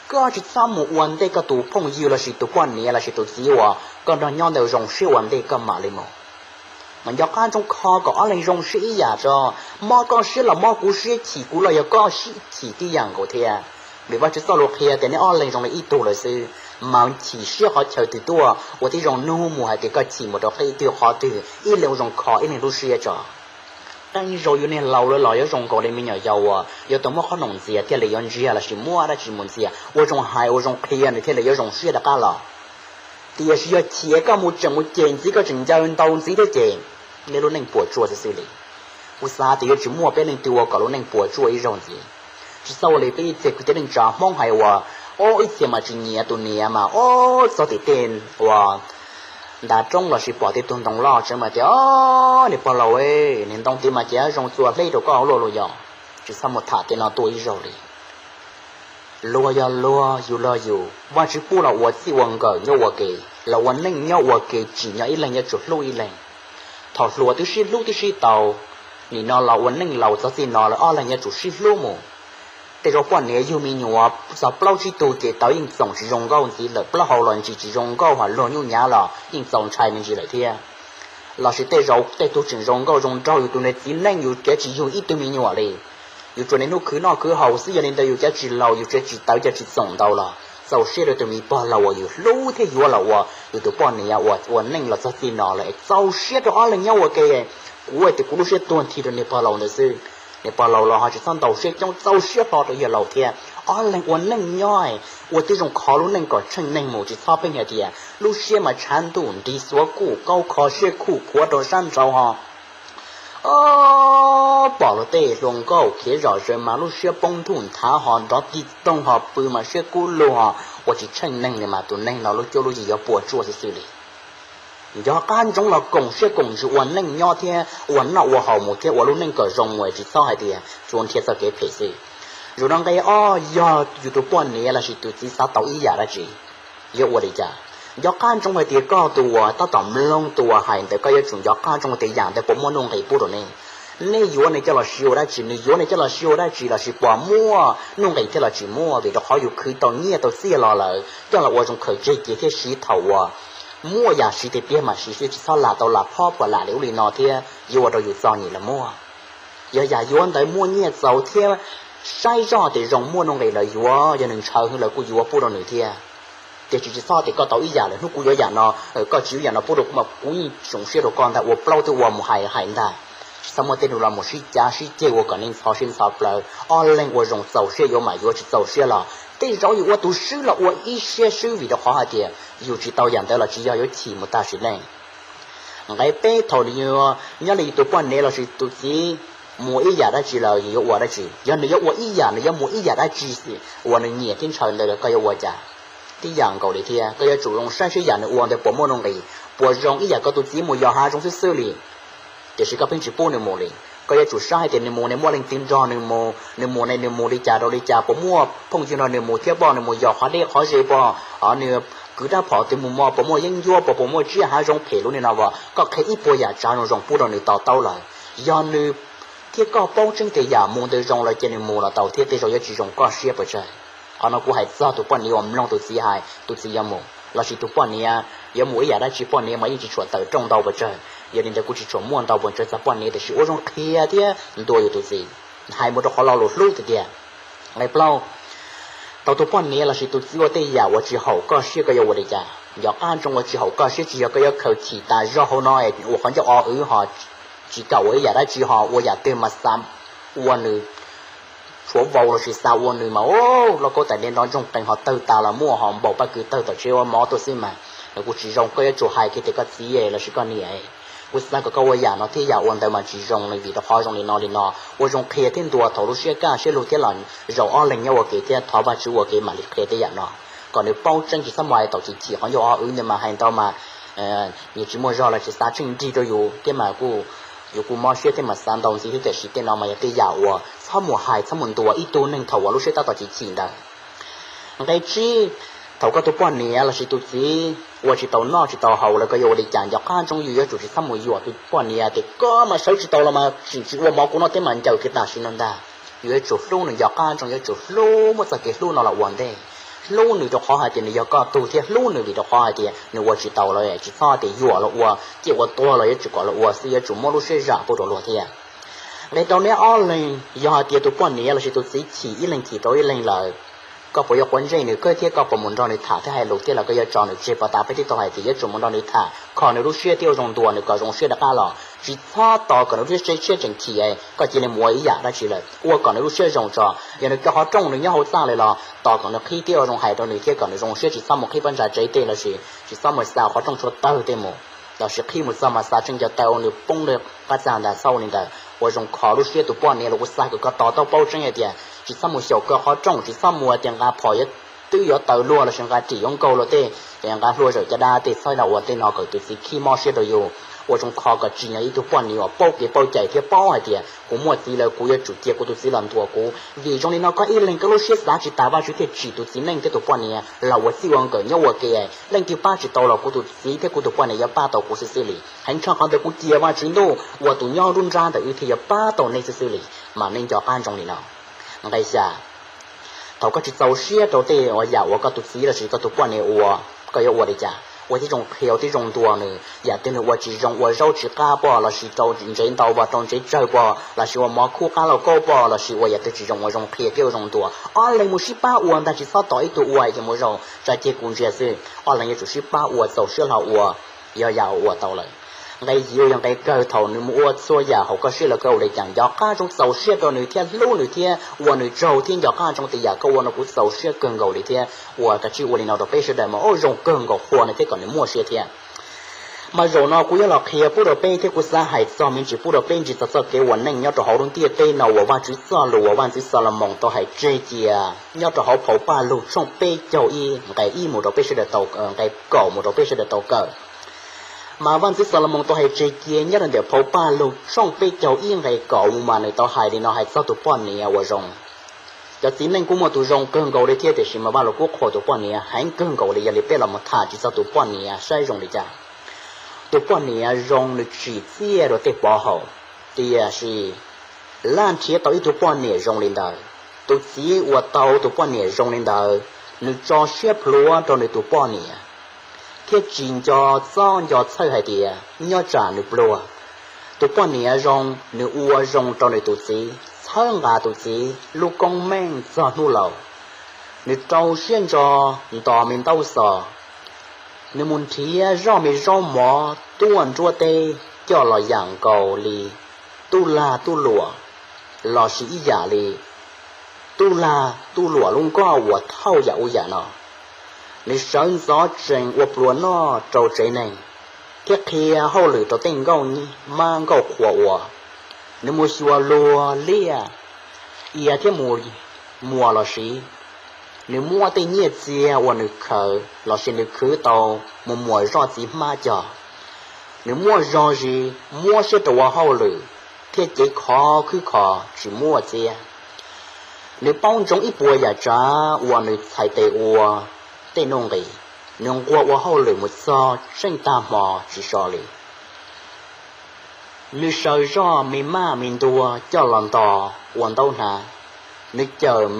Koj tsis txhob mus ua ntej koj tus phooj ywg lossis tus poj niam lossis tus txiv uas koj nrog nyob ntawd zoo siab ua ntej koj mam li mus. Mas nco qab ntsoov kho kom ob leeg zoo siab ib yam tso, mob koj siab los mob kuv siab, chim kuv los yog koj siab chim tib yam nkaus thiab. Vim Vajtswv txoj lus qhia tias neb ob leeg zoo li ib tug lawm xwb, mas chim siab qhov chaw twg tuaj ua tib zoo nug mus hais tias koj chim mus rau qhov twg qhov twg, ib leeg ua zoo kho ib leeg lub siab tso. Qee zaus yus niag laus lawm los yuav zoo nkaus li me nyuam yaus uas yuav tau muab qhob noom ntxias thiaj li yuav ntsiag lossis muab dab tsi mus ntxias, ua zoo hais ua zoo qhia nws thiaj li yuav zoo siab rov qab los. Tiam sis yog chim koj mus tseem mus cem ntxiv koj tseem ncaws ntaus ntxiv thiab ces nej lub neej puas tsuaj xwb xwb li. Kuv xav tias yuav tsis muaj peb leej twg ua kom lub neej puas tsuaj ib zaug ntxiv. Tsis txhob ua li peb ib txhia kwv tij neej tsa Hmoob hais uas, o ib txhia mas tsis nyiam tus niam mas o txog tim tej uas ntav roob lossis pom tej tug ntoo loj tseem mas tias, o niag pog laus, niag ntoo tid mas ces zoo txua hleb rau koj luaj los yog. Tsis txhob mus tham tej no tuaj ib zaug li. Luag yog luag, yus los yus, Vajtswv pub los ua txij ua nkawm nyob ua ke, los ua neej nyob ua ke tsim nyog ib leeg yuav tsum hlub ib leeg. Thaum hluas twb sib hlub twb sib tau, nim no los ua neej laus txog txij no lawm ob leeg yuav tsum sib hlub mus. Tej zaum poj niam yug me nyuam txog plaub tsib tug ces tawv yeej txoom tsis zoo nkauj ntxiv lawm, plaub hau los ntsis tsis zoo nkauj, hos luag nyuj nyav los yeej txaus ntshai me ntsis lawm thiab. Lossis tej zaum tej tug tseem zoo nkauj zoo nraug, yus tus niag txiv neej yus cav tsis yug ib tug me nyuam li, yus tsuas niaj hnub khwv noj khwv haus xwb, yog li ntawd yus cav tsis laus, yus cav tsis tawv, cav tsis txoom ntau los txaus siab rau tus me pog laus uas yus hlub thiab yuav los ua yus tus poj niam uas ua neej los txog txij no lawm, txaus siab rau ob leeg nyob ua ke. Kuv tias kuv lub siab tuag nthi rau niag pog laus ntawd xwb. Niag pog laus los ho tsis txhob ntaus siab coob, txaus siab hlo rau yawg laus thiab. Ob leeg ua neej nyob, ua tib zoo kho lub neej kom tsheej neeg mus, tsis txhob pheej hais tias lub siab mas tshav ntuj nrig xuav kuj kaub kho siab khuj khuav rau sab nraud ho pom luag tej hluas nkauj khiav zom zaws mas lub siab poob ntuj nthav ho nrov tig toog ho pw mas siab kub lug ho ua tsis tsheej neeg li mas tus neeg no lub cuab lub yig yuav puas tsuaj xwb xwb li. Nco qab ntsoov los koom siab koom ntsws ua neej nyob thiab ua noj ua haus mus thiab ua lub neej kom zoo mus, tsis txhob hais tias tsuas nrhiav txoj kev phem xwb. Zaum no nqe ob, yog yus tus poj niam lossis tus txiv xav tau ib yam dab tsi, yuav ua li cas? Nco qab ntsoov hais tias koj tus uas tab tom mloog tus uas hais ntawd koj yuav tsum nco qab ntsoov tias yam ntawd puas muaj nuj nqis pub rau nej. Nej yuav nws coj los siv ua dab tsi, nws yuav nej coj los siv ua dab tsi, lossis puas muaj nuj nqis thiab los tsis muaj, vim rau qhov yus khwv tau nyiaj tau txiaj los lawm coj los ua zoo khaws tseg kiag thiab siv thaum uas muaj yam siv tiag tiag mam siv xwb, tsis txhob lam tau lam phob puas lam li ub li no thiab yuav ua rau yus txom nyem los muaj. Yog yam yuav ntawd muaj nyiaj txaus thiab saib zoj tias zoo muaj nuj nqis lawm yuav, yog nws ntshaw heev lawm kuj yuav pub rau nws thiab. Tiam sis tsis txhob tias koj tau ib yam lawm hnub kuv yuav yam no, koj tsis yuav yam no pub rau kuv mas kuv yeej tsoom siab rau koj ntag, ua plaub twb ua mus hais hais ntag. Tsis txhob muaj tej nug los mus sib cav sib ceg ua kom neeg ntxhov siab ntxhov plawv. Ob leeg ua zoo txaus siab yuav mas yuav, tsis txaus siab los tej zaum yus ua tus swb los ua ib siab swb vim rau qhov hais tias yus tsis tau yam ntawd los tsis yog yuav chim mus tag sim neej. Nqe peb, thaum nws nyob li tus poj niam lossis tus txiv mus ib yam dab tsi lawm yus yuav ua dab tsi? Yog nws yuav ua ib yam, nws yuav mus ib yam dab tsi uas nws nyiam thiab ntshaw ntawd lawm koj yuav ua cas? Tib yam nkaus li thiab, koj yuav tsum zoo saib seb yam nws ua ntawd puas muaj nuj nqis, puas zoo ib yam koj tus txiv mus yos hav zoov xwb xwb li. Tiam sis koj pheej tsis pub nws mus li. Koj yuav tsum saib hais tias nws mus nws muaj leej twg nrog nws mus, nws mus ne nws mus li cas rau li cas, puas muaj phooj ywg nrog nws mus thiab pom nws mus yos qhov deb qhov ze pom, o nws kwv rab phom twg mus mog, puas muaj yeeb ncuab pom, puas muaj tsiaj hav zoov phem lub li no as. Koj qhia ib puas yam tsav zoo zoo pub rau nws to taub lawm. Yog nws thiab koj paub tseeb tias yam mus ntawd zoo lawm ces nws mus los tau thiab, tej zaum yuav tsis zoo koj siab pes tsawg. Qhov no kuv hais txog tus poj niam uas mloog tus txiv hais tus txiv yuav mus, lossis tus poj niam yuav mus ib yam dab tsi, poj niam mas yeej tsis tshua tawm rooj ntau pes tsawg. Yog li ntawd kuv tsis tshua muaj ntau pes tsawg txog poj niam, tiam sis ua zoo qhia thiab ntuas yus tus txiv, hais mus rau qhov lo lus hlub tiag tiag. Nqe plaub, tau tus poj niam lossis tus txiv ua tej yam uas tsis haum koj siab koj yuav ua li cas? Nco qab ntsoov, ua tsis haum koj siab tsis yog koj yuav khaws chim tas zog hauv no ua qhov ncauj o wv ho tsis kam ua ib yam dab tsi ho ua yam twg mas xav ua nws tshuav vau lossis xav ua nws mas lauj kaub tais dej nrov ntsoog qees ho tawg tas los muaj, ho npaum paj kws tawg tom tsev ua mov tuaj xwb mas. Nws kuj tsis zoo, koj yuav tsum hais kiag tias koj txiv lossis koj niam, kuv xav kom koj ua yam no thiab yam ua ntawd mas tsis zoo li vim rau qhov zoo li no li no. Ua zoo qhia thiab ntuas thaum lub siab kaj siab lug thiab los zaum ob leeg nyob ua ke thiab thov Vajtswv ua ke mam li qhia tej yam no, kom nws paub tseeb, tsis txhob mus hais tau chim chim qhov ncauj o wv ntawd mas hais ntau mas nyias tsis muaj zog los tsis xav tsheej nrig rau yus thiab mas kuj, yus kuj mob siab thiab mas xav ntau ntxiv thiab, tiam sis tej no mas yog tej yam uas txhob mus hais txhob mus ntuas ib tug neeg thaum uas lub siab tab tom chim chim ntawd. Nqe tsib, thaum koj tus poj niam lossis tus txiv ua tsis tau noj tsis tau haus lawm koj yuav ua li cas? Nco qab ntsoov, yus yuav tsum tsis txhob mus yuam tus poj niam tias koj mas sawv tsis tau los mas tseem tsis ua mov kuv noj thiab mas ncaws kiag tam sim no ntag. Yus yuav tsum hlub nws, nco qab ntsoov, yuav tsum hlub, muab txoj kev hlub no los ua ntej. Hlub nws rau qhov hais tias nws yog koj tug thiab hlub nws vim rau qhov hais tias nws ua tsis tau lawm, tsis txhob tias yuam los ua, ciaj ua tuag los yuav tsum kom los ua xwb, yuav tsum muab lub siab zam pub rau luag thiab. Nqe rau, neb ob leeg yog hais tias tus poj niam lossis tus txiv chim ib leeg chim rau ib leeg lawm, koj puas yuav quav ntsej nws kawg thiab koj puas mus nrog nws tham thiab hais lus thiab los koj yuav tso nws tseg? Pov tas peb twb tau hais tias yuav tsum mus nrog nws tham kho nws lub siab thiab ua zoo ntuas nws kom zoo siab rov qab los, tsis txhob tos kom nws lub siab tshiab tseem chim koj cia li mus ua ib yam dab tsi lawm, ua kom nws lub siab zoo tso. Yog nws cov qhov rooj nws nyob hauv txaj lawm los tos kom nws qhib thiab ua zoo hais rau nws thiab kom nws zoo siab, tsis txhob mus qhib pob ntsa tsev tej lossis tsis txhob mus xa qhov rooj tshuav tawg tej mus, lossis qhib mus txog mas xa tseej cov taw ua nws poob rau qab txaj ntag, txhob ua li ntawd. Ua zoo kho lub siab tus poj niam los kuv xav kom koj to taub paub tseeb hais tias tsis txhob mus xyaum kaw qhov rooj, tsis txhob mus tias nqa phom yuav twb yuav tawg luag lossis nqa ris yuav nkaug luag tej, nqa hlua zawm caj dab tej, txhob los ua tej no kom tus txiv khib mob siab rau yus. Ua zoo kho kom tsim nyog ib tug poj niam uas paub kev paub cai thiab paub hais tias kuv muaj txiv lawm kuv yuav tsum cia kuv tus txiv los ntuas kuv, vim zoo li no koj ib leeg koj lub siab xav tsis tas, Vajtswv thiaj tsim tus txiv neej thiab tus poj niam los ua txij ua nkawm nyob ua ke. Leej twg pab tsis tau los kuv tus txiv thiab kuv tus poj niam yuav pab tau kuv xwb xwb li. Heev tshaj qhov ntawd kuv cia Vajtswv ntuj ua tus nyob nruab nrab ntawm wb thiaj yuav pab tau nej xwb xwb li, mas nej nco qab ntsoov li no. Nqe xya, thaum koj tsis txaus siab rau tej yam uas koj tus txiv lossis koj tus poj niam ua, koj yuav ua li cas? Ua tib zoo qhia, ua tib zoo ntuas nws, yam twg nws ua tsis zoo, ua zaub tsis qab pom lossis rau ntsev ntau pom, rau ntsev tsawg pom lossis ua mov khub qab lauj kaub pom lossis ua yam twg tsis zoo, ua zoo qhia thiab ua zoo ntuas, ob leeg mus sib pab ua ntag, tsis txhob tos ib tug ua ces mus zaum tsa ceg kuv ntsia xwb. Ob leeg yuav tsum sib pab ua, txaus siab hlo ua, yog yam ua tau lawm. Nqe yim yog nqe kawg, thaum nws mus ua txhua yam haum koj siab los koj ua li cas? Nco qab ntsoov, txaus siab rau nws thiab hlub nws thiab ua nws tsaug thiab nco qab ntsoov tias yam koj ua no kuv txaus siab kawg nkaus li thiab ua kav tsij ua li no rau peb sawv daws mas ua zoo kawg nkaus, qhuas nws thiab kom nws muaj siab thiab. Mas zaum no kuv yuav los qhia pub rau peb thiab kuv xav hais txog me ntsis pub rau peb ntsis txog txoj kev ua neej nyob rau hauv lub ntiaj teb no uas Vajtswv txoj lus uas Vaj ntxwv Xalumoos tau hais tseg cia nyob rau hauv phau Paj Lug tshooj peb caug ib nqe ib mus rau peb sawv daws tau, nqe kaum mus rau peb sawv daws tau kawm. Mas Vaj ntxwv Xalumoos tau hais tseg cia nyob rau ntawm phau Paj Lug tshooj peb caug ib nqe kaum mus mas nws tau hais li no hais txog tus poj niam uas zoo. Cov txiv neej kuj muaj tus zoo kawg nkaus li thiab, tiam sis mas Vaj Lug Kub qhuas tus poj niam heev kawg nkaus li. Yog li peb los mus tham tsis txog tus poj niam saib zoo li cas. Tus poj niam zoo nws tsim txiaj rau tej pov haum, tiam sis laj nrhiav tau ib tug poj niam zoo li ntawd. Tus txiv uas tau tus poj niam zoo li ntawd, nws tso siab plhuav rau nws tus poj niam thiab tsis nco txob nco txhawj hais tias nyob tsam nws pluag. Tus poj niam zoo, nws ua zoo rau nws tus txiv, txhawb nqa tus txiv lub koob meej txog hnub laus. Nws rau siab ntso ntos me ntaub xos, nws mus nrhiav zoj me zaub mov tuaj nruab teb coj los yam nkaus li tub lag tub luam lossis ib yam li tub lag tub luam lub nkoj uas thauj yam ub yam no. Nws sawv ntxov tsees ua pluas noj rau tsev neeg thiab qhia hauj lwm rau tej nkauj mab nkauj qhua ua. Nws mus xyuas luag liaj ia thiab mus muas los siv. Nws muab tej nyiaj txiag uas nws khaws lossis nws khwv tau mus muas zoj txiv hmab cog. Nws muaj zog zis muab siab rau ua hauj lwm thiab cev khov khwb kho tsis muaj txiab. Nws paub ntsoov ib puas yam tsav uas nws txhais tes ua tej nuj nqis. Nws nquag ua hauj lwm mus txog tseej tag hmo tsis so li. Nws sawv zoj me maj me ntuag coj los ntos ua ntaub hnav. Nws cawm,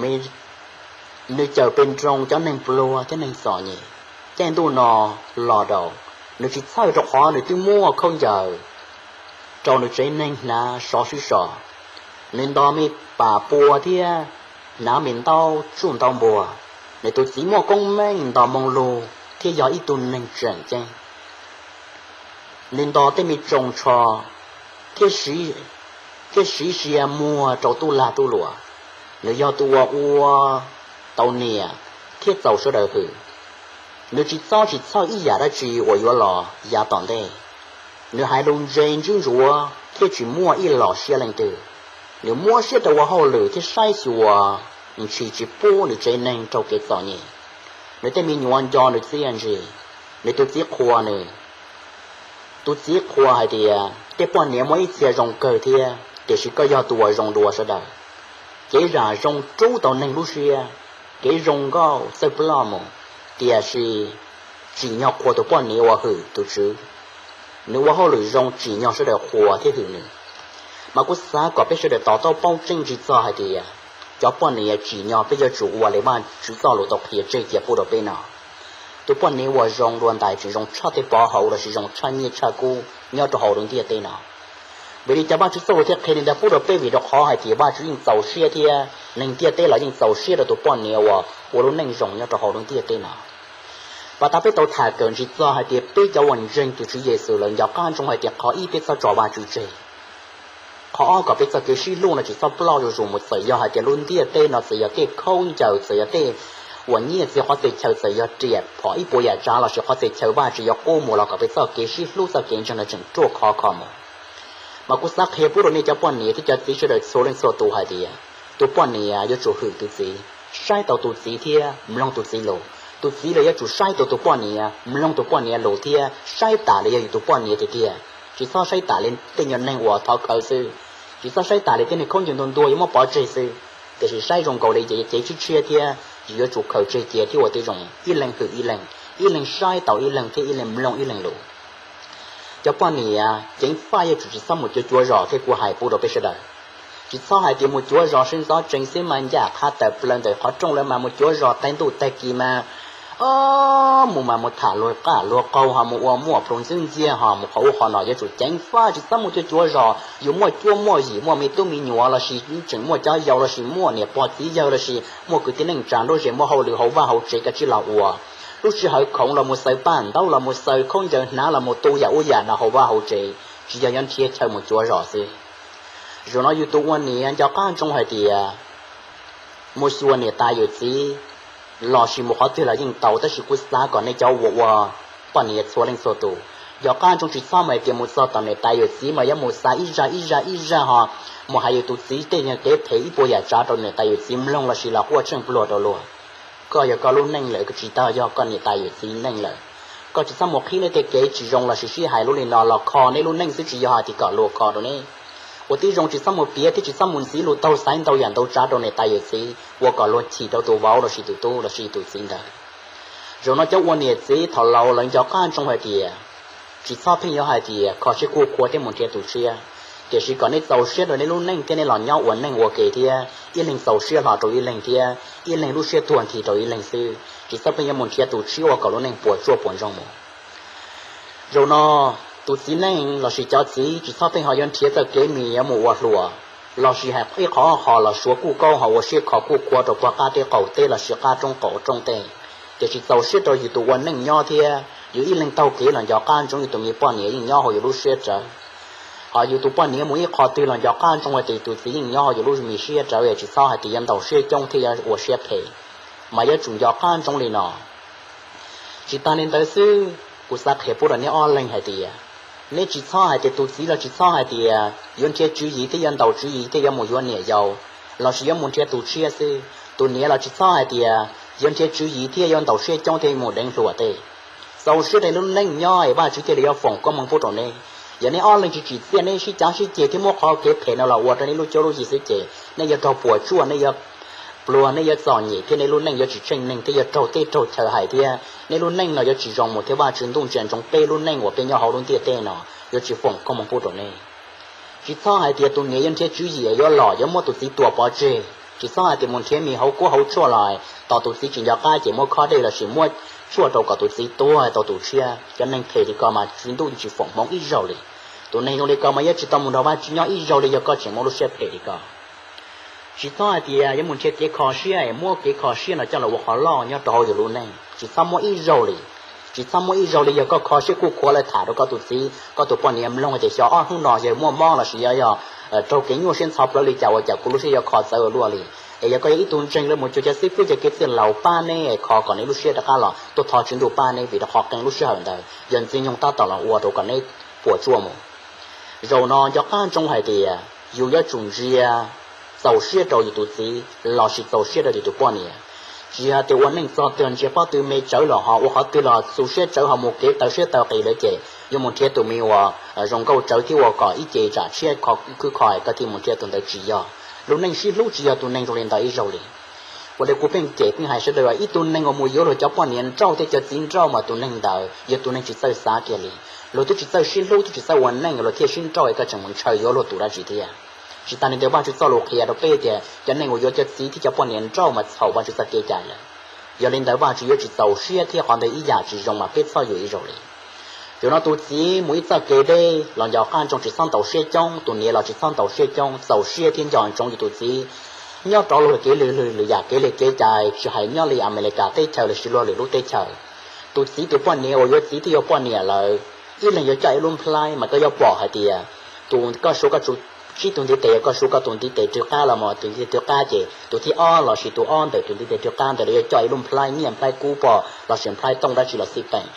nws cawm pes nroo cov neeg pluag thiab neeg txom nyem. Caij ntuj no los daus, nws tsis txhawj rau qhov nws twb muaj khaub ncaws rau nws tsev neeg hnav sov swb so. Nws ntos me pam pua thiab hnav me ntaub tsuj ntaub npua. Nws tus txiv muaj koob meej nto moo lug thiab yog ib tug neeg tseem ceeb. Nws ntos tej me tsoos tsho thiab siv sia muag rau tub lag tub luam. Nws yog tus uas ua tau niam thiab txaus sawv daws hwm. Nws tsis txob tsis txhawj ib yam dab tsi uas yuav los yav tom ntej. Nws hais lus ntse ntswb ntsuav thiab tsis muaj ib los siab leej twg. Nws muab siab rau ua hauj lwm thiab saib xyuas ntshis tsis pub nws tsev neeg raug kev txom nyem. Nws tej me nyuam nco nws txiaj ntsig. Nws tus txiv qhuas nws. Tus txiv qhuas hais tias, tej poj niam muaj ib txhia zoo kawg thiab, tiam sis koj yog tus uas zoo dua sawv daws. Kev zam zoo rub tau neeg lub siab, kev zoo nkauj txawj ploj mus, tiam sis tsim nyog qhuas tus poj niam uas hwm tus tswv. Nws ua hauj lwm zoo tsim nyog sawv daws qhuas thiab hwm nws. Mas kuv xav kom peb sawv daws to taub paub tseeb ntsig txog hais tias cov poj niam tsim nyog peb yuav tsum ua li Vajtswv txoj lus tau qhia tseg cia pub rau peb no. Tus poj niam uas zoo dua ntais tseem zoo tshaj tej pov hauv lossis zoo tshaj nyiaj tshaj kub nyob rau hauv lub ntiaj teb no. Vim li cas Vajtswv txoj lus thiaj qhia li ntawd pub rau peb? Vim rau qhov hais tias Vajtswv yeej txaus siab thiab neeg ntiaj teb los yeej txaus siab rau tus poj niam uas ua lub neej zoo nyob rau hauv lub ntiaj teb no. Pas tas peb tau tham kawm ntsig txog hais tias peb cov uas ntseeg tus Tswv Yexus lawm nco qab ntsoov hais tias qhov ib peb txhob tso Vajtswv tseg. Qhov ob kom peb txoj kev sib hlub no tsis txhob ploj zuj zus mus, txawm yog hais tias lub ntiaj teb no txawm yog tej khaub ncaws, txawm yog tej uas nyiaj txiag, qhov txhia chaw txawm yog riam phom ib puas yam tsav lossis qhov txhia chaw Vajtswv yuav qub mus los kom peb txoj kev sib hlub txoj kev ntseeg no tseem ruaj khov kho mus. Mas kuv xav qhia pub rau nej cov poj niam thiab cov txiv sawv daws txhua leej txhua tus hais tias tus poj niam yuav tsum hwm tus txiv, saib taus tus txiv thiab mloog tus txiv lus. Tus txiv los yuav tsum saib taus tus poj niam, mloog tus poj niam lus thiab saib tas li yog yus tus poj niam tiag tiag, tsis txhob saib tas li tej nyuag neeg uas thov khawv xwb, tsis txhob saib tas li tej neeg khaub ncaws ntuag ntuag yuav muab pov tseg xwb, tiam sis saib zoo nkaus li ces yuav cev tshiab tshiab thiab yus yuav tsum khaws tseg cia thiab ua tib zoo ib leeg hwm ib leeg, ib leeg saib taus ib leeg thiab ib leeg mloog ib leeg lus. Cov poj niam ceev faj yuav tsum tsis txhob mus cuav cuav zos thiab kuv hais pub rau peb sawv daws. Tsis txhob hais tias mus cuav zos sib ntxov tsees xwb mas ncaj qha tawm plaws ntawm qhov rooj lawm mas mus cuav zos tag ntuj tag kis mas, o, mus mas mus tham luag qaj luag qaug ho mus ua muaj plhus ntxwb ntxiag ho mus qhov ub qhov no. Yuav tsum ceev faj tsis txhob mus cuav cuav zos. Yus muaj cuab muaj yim muaj me tub me nyuam lossis tseem muaj cov yau lossis muaj niam pog txiv yawg lossis muaj kwv tij neej tsa nruab ze muaj hauj lwm hauv vaj hauv tsev kav tsij los ua. Lub sij hawm khoom los mus xaws paj ntaub los mus xaws khaub ncaws hnav los mus tu yam ub yam no hauv vaj hauv tsev, tsis yog yuav nrhiav chaw mus cuav zos xwb. Zaum no yus tus ua niam nco qab ntsoov hais tias mus xyuas niam tais yawm txiv lossis mus qhov twg los yeej tau, tab sis kuv xav kom nej cov uas ua poj niam txhua leej txhua tus nco qab ntsoov tsis txhob mus hais tias mus txog tom niam tais yawm txiv mas yuav mus xav ib zaj ib zaj ib zaj ho mus hais yus tus txiv tej kev phem ib puas yam tsav rau niam tais yawm txiv mloog lossis los quaj tsheej pluag rau luag. Koj yog koj lub neej lawm, tsis tau yog koj niam tais yawm txiv neej lawm. Koj tsis txhob mus qhib nej tej kev tsis zoo lossis sib hais lub li no los kho nej lub neej xwb, tsis yog hais tias kom luag kho rau nej. Ua tib zoo tsis txhob mus piav thiab tsis txhob mus ntxiv lus taug xaiv ntau yam ntau tsav rau niam tais yawm txiv uas kom luag chim rau tus vauv lossis tus tub lossis tus txiv ntawd. Zaum no cov ua niam txiv thaum laus lawv nco qab ntsoov hais tias tsis txhob pheej yuav hais tias kho siab kuj khua thiab mus nrhiav tus tshiab, tiam sis kom nej txaus siab rau nej lub neej thiab nej los nyob ua neej ua ke thiab ib leeg txaus siab hlo rau ib leeg thiab ib leeg lub siab tuag nthi rau ib leeg xwb, tsis txhob pheej yuav mus nrhiav tus tshiab ua kom lub neej puas tsuaj puas ntsoog mus. Zaum no tus txiv neej lossis cov txiv tsis txhob pheej ho yuav nrhiav txoj kev mis yuav mus ua hluas, lossis hais ib qho ob qho los suav kuj kaub ho ua siab kho kuj khuav rau puag qab teb qaum teb lossis qab roob qaum rooj tej, ces tsis txaus siab rau yus tus ua neej nyob thiab yus ib leeg taug kev los nco qab ntsoov yus tus me poj niam yeej nyob hauv yus lub siab rawv. Ho yus tus poj niam mus ib qho twg los nco qab ntsoov hais tias tus txiv yeej nyob hauv yus lub me siab rawv, tsis txhob hais tias yuav ntaus siab coob thiab yuav ua siab phem, mas yuav tsum nco qab ntsoov li no. Tsis tas li ntawd xwb, kuv xav qhia pub rau neb ob leeg hais tias, neb tsis txhob hais tias tus txiv los tsis txhob hais tias yuav nrhiav tswv yim thiab yuav ntaus tswv yim thiab yuav mus yuav niam yau, lossis yuav mus nrhiav tus tshiab xwb. Tus niam los tsis txhob hais tias yuav nrhiav tswv yim thiab yuav ntaus siab coob thiab mus deev hluas tej. Txaus siab rau lub neej nyob es Vajtswv thiaj li yuav foom koob hmoov pub rau neb. Yog neb ob leeg tsis tsim txiaj, neb sib cav sib ceg thiab muab qhov kev phem no los ua rau neb lub cuab lub yig xwb ces nej yuav raug puas tsuaj, nej yuav pluag, nej yuav txom nyem thiab nej lub neej yuav tsis tseeb neeg thiab yuav raug teb raug chaw hais thiab nej lub neej no yuav tsis zoo mus thiab Vajtswv ntuj ntsia ntsoov peb lub neej uas peb nyob hauv lub ntiaj teb no yuav tsis foom koob hmoov pub rau nej. Tsis txhob hais tias tus niam yuav nrhiav tswv yim yuav los yuav muab tus txiv tua pov tseg. Tsis txhob hais tias mus nrhiav mis hauv kuab hauv tshuaj los tos tus txiv tsis nco qab ces muab khob dej lossis muab tshuaj rau kom tus txiv tuag tau tus tshiab. Cov neeg phem li ko mas Tswv Ntuj tsis foom hmoov ib zaug li. Tus neeg zoo li ko mas yuav tsis tau mus nrog Vajtswv nyob ib zaug li yog koj tseem muaj lub siab phem li ko. Tsis txhob hais tias yuav mus nrhiav kev kho siab es muab kev kho siab no coj los ua qhov loj nyob rau hauv yus lub neej. Tsis txhob muab ib zaug li. Tsis txhob muab ib zaug li yog koj kho siab kuj khuav lawv tham rau koj tus txiv koj tus poj niam mloog tias xyov ob hnub no yog muaj mob lossis yog, yog raug kev nyuaj siab ntxhov plawv li cas ua cas kuv lub siab yuav kho txawv ua luaj li. Es yog koj yog ib tug ntseeg lawv mus cuag cov xib fwb cov kev txiaj laus pab neb kho kom neb lub siab rov qab los tuaj thov Tswv Ntuj pab neb vim rau qhov qee lub sij hawm ntawd yog ntxwg nyoog tab tom los ua rau kom neb puas tsuaj mus. Zaum no nco qab ntsoov hais tias yus yuav tsum ntsia txaus siab rau yus tus txiv lossis txaus siab rau yus tus poj niam. Tsis hais tias ua neej txog twg ntsia pob tw me tsawv los ho ua qhov twg los txu siab tsawv ho mus kev taw siab taw qis lawm ces yuav mus nrhiav tus me uas zoo nkauj tsawv thiab ua kom ib ce tsam tshiab khwb kho koj thiaj mus nrhiav tus ntawd tsis yog. Lub neej sib hlub tsis yog tus neeg zoo li ntawd ib zaug li. Ua li kuv pheej cem pheej hais sawv daws ib tug neeg uas mus yuav luag cov poj niam nrauj thiab cov txiv nrauj mas tus neeg ntawd yog tus neeg tsis txawj xav kiag li. Luag twb tsis txawj sib hlub twb tsis txawj ua neej luag thiaj sib nrauj es koj tseem mus ntshaw yuav luag tus dab tsi thiab. Tsis tas li ntawd Vajtswv txoj lus qhia rau peb tias cov neeg uas yuav cov txiv thiab cov poj niam nrauj mas txhaum Vajtswv txoj kev cai lawm. Yog li ntawd Vajtswv yuav tsis txaus siab thiab qhov ntawd ib yam tsis zoo mas peb txhob yuav ib zaug li. Zaum no tus txiv mus ib txoj kev deb los nco qab ntsoov tsis txhob ntaus siab coob, tus niam los tsis txhob ntaus siab coob, txaus siab thiab nco ntsoov yus tus txiv. Nyob rau luag kev lwm lwm yam kev li kev cai tsis hais nyob li Amelikas teb chaws lossis luag lwm lub teb chaws, tus txiv tus poj niam uas yuav txiv thiab yuav poj niam lawm, ib leeg yuav coj ib lub nplhaib mas koj yuav pom hais tias tus koj suav koj tsib tus ntiv tes, koj suav koj tus ntiv tes rwg qab los mas tus ntiv tes rwg qab ces tus thib ob lossis tus ob ntawm tus ntiv tes rwg qab ntawd lawv yuav coj ib lub nplhaib nyiaj nplhaib kub pom lossis nplhaib tooj dab tsi los xij peem.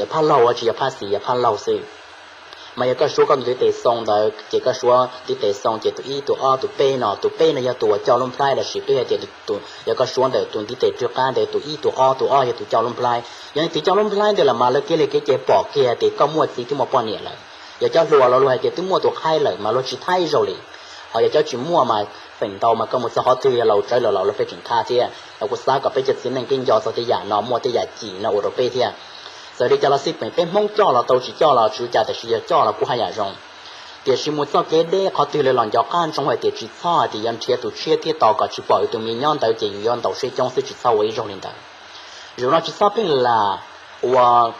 Yog phab laug tsis yog phab xis, yog phab laug xwb. Mas yog koj suav koj tus ntiv tes xoo ntawd ces koj suav ntiv tes xoo ces tus ib tus ob tus peb no, tus peb no yog tus uas coj lub nplhaib lossis peb hais tias yog koj suav ntawm tus ntiv tes rwg qab ntawd tus ib tus ob, tus ob yog tus coj lub nplhaib. Yog tus coj lub nplhaib ntawd los mas lawv kev li kev cai pom kiag tias koj muaj txiv twb muaj poj niam lawm. Yog cov hluas los luag hais tias twb muaj tus qhaib lawm mas luag tsis thab ib zaug li. Ho yog cov tsis muaj mas feem ntau mas koj mus txog qhov twg yog laus tsawv lawm los luag pheej tseem thab thiab. Los kuv xav kom peb cov txiv neej peb nco txog tej yam no, muaj tej yam cim no ua rau peb thiab. Txawm li cas los xij peem, peb Hmoob coj los tau, tsis coj los tsis ua cas, tiam sis yog coj los kuj haj yam zoo. Tiam sis mus txoj kev deb qhov twg lawm los nco qab ntsoov hais tias tsis txhob hais tias yuav nrhiav tus tshiab thiab tos kom tsis pom yus tus me nyob ntawd ces yus yuav ntaus siab coob xwb, tsis txhob ua ib zaug li ntawd. Zaum no tsis txhob pheej lam uas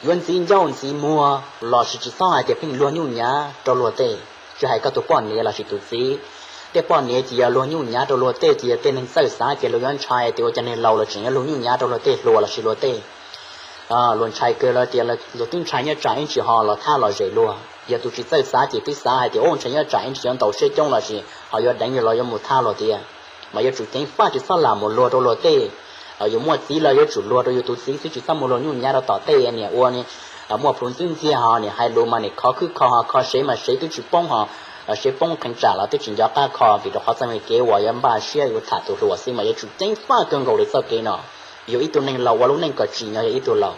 yuav ntxiv ncauj ntxiv muag lossis tsis txhob hais tias pheej luag nyuj nyav rau luag tej, tsis hais koj tus poj niam lossis tus txiv. Tej poj niam ces yog luag nyuj nyav rau luag tej, ces yog tej neeg txawj xav ces luag yuav ntshai tias ua cov neeg laus los tseem yuav luag nyuj nyav rau luag tej hluas lossis luag tej. Luag ntshai kawg los tias luag twb ntshai nyob tsam ib ntsis ho los thab los zes luag. Yog tus tsis txawj xav ces twb xav hais tias ub ntshai nyob tsam ib ntsis yuav ntaus siab coob lossis ho yuav deev luag los yuav mus thab luag tiag. Mas yuav tsum ceev faj tsis txhob lam mus luag rau luag tej. Yus muaj txiv los yuav tsum luag rau yus tus txiv xwb, tsis txhob mus luag nyuj nyav rau tom tej niam ua muaj plhus ntxwb ntxiag ho niam hais lus mas niam khov khwb kho ho kho sev mas sev twb tsis poob ho sev poob qee tsam los twb tsis nco qab kho vim rau qhov txoj me kev uas yuav npaj siab yuav tham tus hluas xwb mas yuav tsum ceev faj kawg nkaus li txoj kev no. Yus ib tug neeg laus ua lub neej kom tsim nyog yog ib tug laus.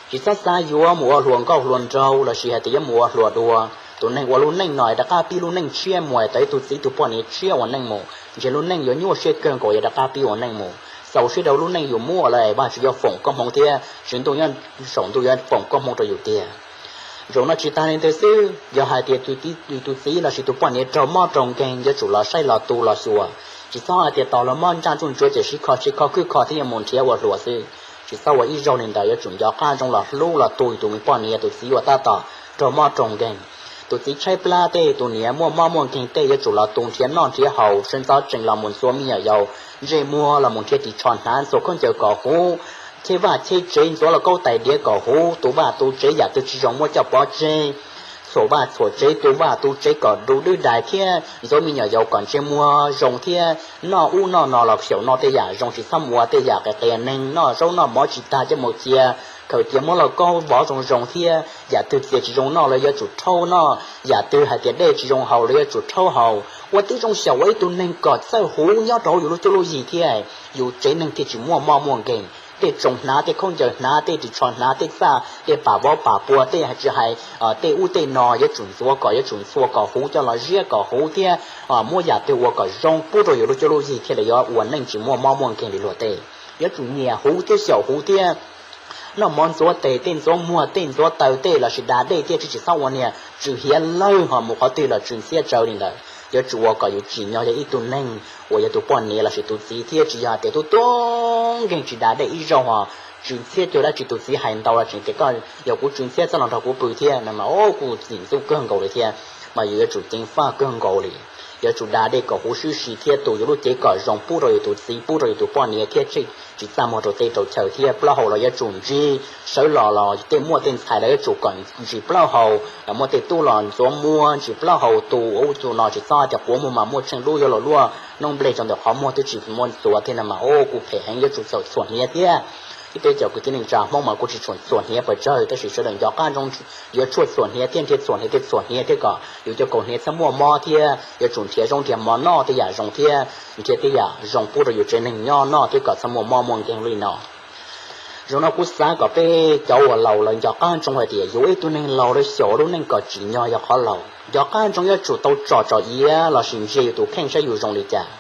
Tsis txhob xav yuav mus ua hluas nkauj hluas nraug lossis hais tias yuav mus ua hluas dua. Tus neeg ua lub neej no es rov qab pib lub neej tshiab mus es tau ib tug txiv tus poj niam tshiab ua neej mus, ntshe lub neej yuav nyuaj siab kawg nkaus yog rov qab pib ua neej mus. Txaus siab rau lub neej yus muaj lawm es Vajtswv yuav foom koob hmoov thiab Tswv Ntuj nyob saum ntuj yuav foom koob hmoov rau yus tiag. Zaum no tsis tas li ntawd xwb, yog hais tias tus txiv lossis tus poj niam raug mob raug nkeeg yuav tsum los saib los tu los xyuas. Tsis txhob hais tias tos los mob ntsaj ntsuj ntsuav ces sib kho sib kho khwb kho thiab yuav mus nrhiav ua hluas xwb. Tsis txhob ua ib zaug li ntawd, yuav tsum nco qab ntsoov los hlub los tu yus tus me poj niam tus txiv uas tab tom raug mob raug nkeeg. Tus txiv tshaib plab tej, tus niam muaj mob muaj nkeeg tej yuav tsum los tu nrhiav noj nrhiav haus, sawv ntxov tsees los mus ntxuav me nyuam yaus ntsej muag, los mus nrhiav ris tsho hnav, ntxuav khaub ncaws kom huv, cheb vaj cheb tsev, ntxuav lauj kaub tais diav kom huv, tu vaj tu tsev yam twg tsis zoo muab coj pov tseg, txhuam vaj txhuam tsev, tu vaj tu tsev kom du dwb dais thiab ntxuav me nyuam yaus kom ntsej muag zoo thiab. Noj ub noj no los xyaum noj tej yam zoo, tsis txhob mus ua tej yam qias qias neeg, noj zaub noj mov tsis tag coj mus cia, khaws cia muab lauj kaub vov zoo zoo thiab. Yam twg txias tsis zoo noj los yuav tsum rhaub noj, yam twg hais tias dej tsis zoo haus los yuav tsum rhaub haus. Ua tib zoo xyaum ua ib tug neeg kom txawj huv nyob rau hauv yus lub cuab lub yig thiab, yus tsev neeg thiaj tsis muaj mob muaj nkeeg. Tej tsoos hnav, tej khaub ncaws hnav, tej ris tsho hnav, tej txaj, tej pam vov pam pua, tej tsis hais tej ub tej no yuav tsum ntxuav kom, yuav tsum ntxhua kom huv, coj los ziab kom huv thiab. Muab yam twg ua kom zoo pub rau yus lub cuab lub yig thiaj li yuav ua neej tsis muaj mob muaj nkeeg li luag tej. Yuav tsum nyiam huv thiab xyaum huv thiab. Noj mov ntxuav tes tej, ntxuav muag tej, ntxuav taw tej lossis da dej thiab, tsis tsis txhob ua niag tsw hiav lawg ho mus qhov twg los tsw ntxhiab tsawv li ntawd. Yuav tsum ua kom yus tsim nyog yog ib tug neeg uas yog tus poj niam lossis tus txiv thiab, tsis yog hais tias tub tuab nkeeg tsis da dej ib zaug ho tsw ntxhiab cuag dab tsi, tus txiv hais ntau los tseem tias koj yog kuv tsw ntxhiab txhob los nrog kuv pw thiab no mas, o, kuj txim ntxub kawg nkaus li thiab. Mas yus yuav tsum ceev faj kawg nkaus li. Yuav tsum da dej kom huv sib si thiab, tu yus lub cev kom zoo pub rau yus tus txiv, pub rau yus tus poj niam thiab, tsis txaj muag rau teb rau chaw thiab. Plaub hau los yuav tsum ntsig, sawv los los tej muaj tej ntxhais los yuav tsum kom ntsis plaub hau, muaj tej tub los ntxuav muag ntsis plaub hau, tu ub tu no, tsis txhob tias quav muag mas muaj tsheej dub yuav los luaj noob nplej rau ntawm qhov muag twb tsis muaj ntxuav thiab no mas, o, kuj phem heev, yuav tsum txhuam hniav thiab. Ib peb cov kwv tij neej tsa Hmoob mas kuj tsis tshua txhuam hniav pes tsawg, tab sis sawv daws nco qab ntsoov yuav tshuaj txhuam hniav thiab, nrhiav txhuam hniav thiab, txhuam hniav thiab kom yus cov kaus hniav txhob muaj mob thiab. Yuav tsum nrhiav zaub nrhiav mov noj tej yam zoo thiab, nrhiav tej yam zoo pub rau yus tsev neeg nyob noj thiab kom txhob muaj mob muaj nkeeg li no. Zaum no kuv xav kom peb cov uas laus lawv nco qab ntsoov hais tias yus ib tug neeg laus lawv xyaum lub neej kom tsim nyog yog qhov laus. Nco qab ntsoov yuav tsum tau tsom tsom iav lossis ntsia yus tus kheej saib yus zoo li cas.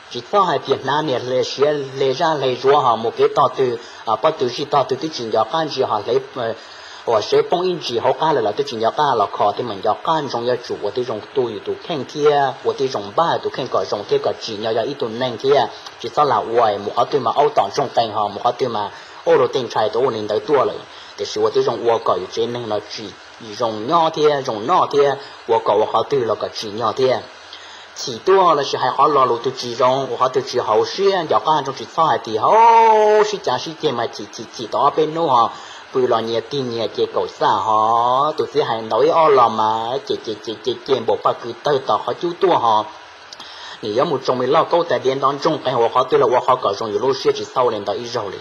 Tsis txhob hais tias hnav niag hle siav hle zaj hle zuav ho mus kev tog twg, pob tw zij tog twg twb tsis nco qab ntsia ho hle uas sev poob ib ntsis hauv qab lawm los twb tsis nco qab los kho thiab. Mas nco qab ntsoov yuav tsum ua tib zoo tu yus tus kheej thiab ua tib zoo npaj tus kheej kom zoo thiab kom tsim nyog yog ib tug neeg thiab. Tsis txhob lam ua mus qhov twg mas aub tom ntsoog qees ho mus qhov twg mas ua rau tej ntshai tau ua li ntawd tuaj lawm. Tiam sis ua tib zoo ua kom yus tsev neeg no tsim zoo nyob thiab zoo noj thiab, ua kom ua qhov twg los kom tsim nyog thiab. Chim tuaj lossis hais qhov lo lus twg tsis zoo, ua qhov twg tsis haum siab, nco qab ntsoov tsis txhob hais tias ho sib cav sib ceg mas chim chim chim tau ob peb hnub ho pw los nyias tig nyias ces kaum xaj ho tus txiv hais ntau ib ob los mas ces ces ces ces ces npaum paj kws tawg tom qhov cub tuaj ho nws yuav mus tsoo me lauj kaub tais diav nto ntsoog qees ua qhov twg los ua qhov kom zoo yus lub siab, tsis txhob ua li ntawd ib zaug li.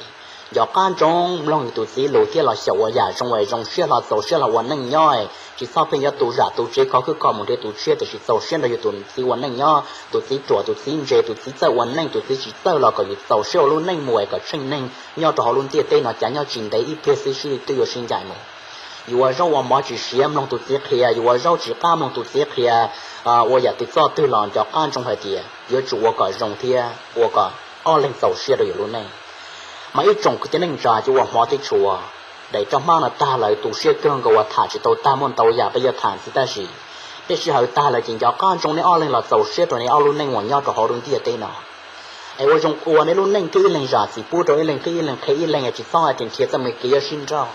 Nco qab ntsoov mloog yus tus txiv lus thiab los xyaum ua yam zoo es zoo siab hlo txaus siab hlo ua neej nyob. Tsis txhob pheej yuav tu zam tu tsev kho khwb kho mus nrhiav tus tshiab, tiam sis txaus siab nrog yus tus txiv ua neej nyob. Tus txiv ruam, tus txiv ntse, tus txiv txawj ua neej, tus txiv tsis txawj los kom yus txaus siab ua lub neej mus es kom tsheej neeg nyob rau hauv lub ntiaj teb no cas nyob tsis ntev ib pliag xwb sib twb yuav sib ncaim mus. Yus ua zaub ua mov tsis siav mloog tus txiv qhia, yus ua zaub tsis qab mloog tus txiv qhia. Ua yam twg txoj twg los nco qab ntsoov hais tias yuav tsum ua kom zoo thiab ua kom ob leeg txaus siab rau yus lub neej. Mas ib tsoom kwv tij neej tsa cov uas hmov thiab tshua, daim roj hmab no tag lawm tu siab kawg nkaus uas tham tsis tau tag, muaj ntau yam peb yuav tham ntxiv tab sis tej sij hawm tag lawm ces nco qab ntsoov nej ob leeg los txaus siab rau nej ob lub neej uas nyob rau hauv lub ntiaj teb no. Es ua zoo ua nej lub neej thiab ib leeg zam txim pub rau ib leeg thiab ib leeg qhia ib leeg, tsis txhob hais tias nrhiav txoj me kev yuav sib nrauj.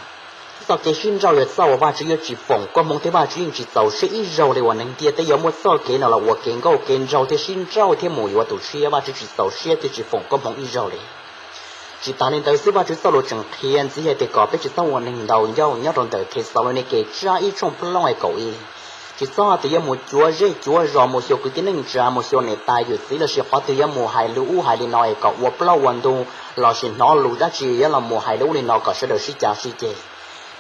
Txoj kev sib nrauj yog txoj uas Vajtswv yuav tsis foom koob hmoov thiab Vajtswv yeej tsis txaus siab ib zaug li. Uas neeg ntiaj teb yuav muaj txoj kev no los ua kev nkauj kev nraug thiab sib nrauj thiab mus yuav tus tshiab, Vajtswv tsis txaus siab thiab tsis foom koob hmoov ib zaug li. Tsis tas li ntawd xwb, Vajtswv txoj lus tseem qhia ntxiv hais tias kom peb tsis txhob ua neeg ntau ncauj nyob rau ntawm Thexalaunikes tsab ib tshooj plaub nqe kaum ib. Tsis txhob hais tias yuav mus cuav zej cuav zos, mus xyuas kwv tij neej tsa, mus xyuas niam tais yawm txiv lossis qhov twg yuav mus hais lus ub hais li no es kom ua plaub ua ntug lossis hnov lus dab tsi yuav los mus hais lus ub li no kom sawv daws sib cav sib ceg.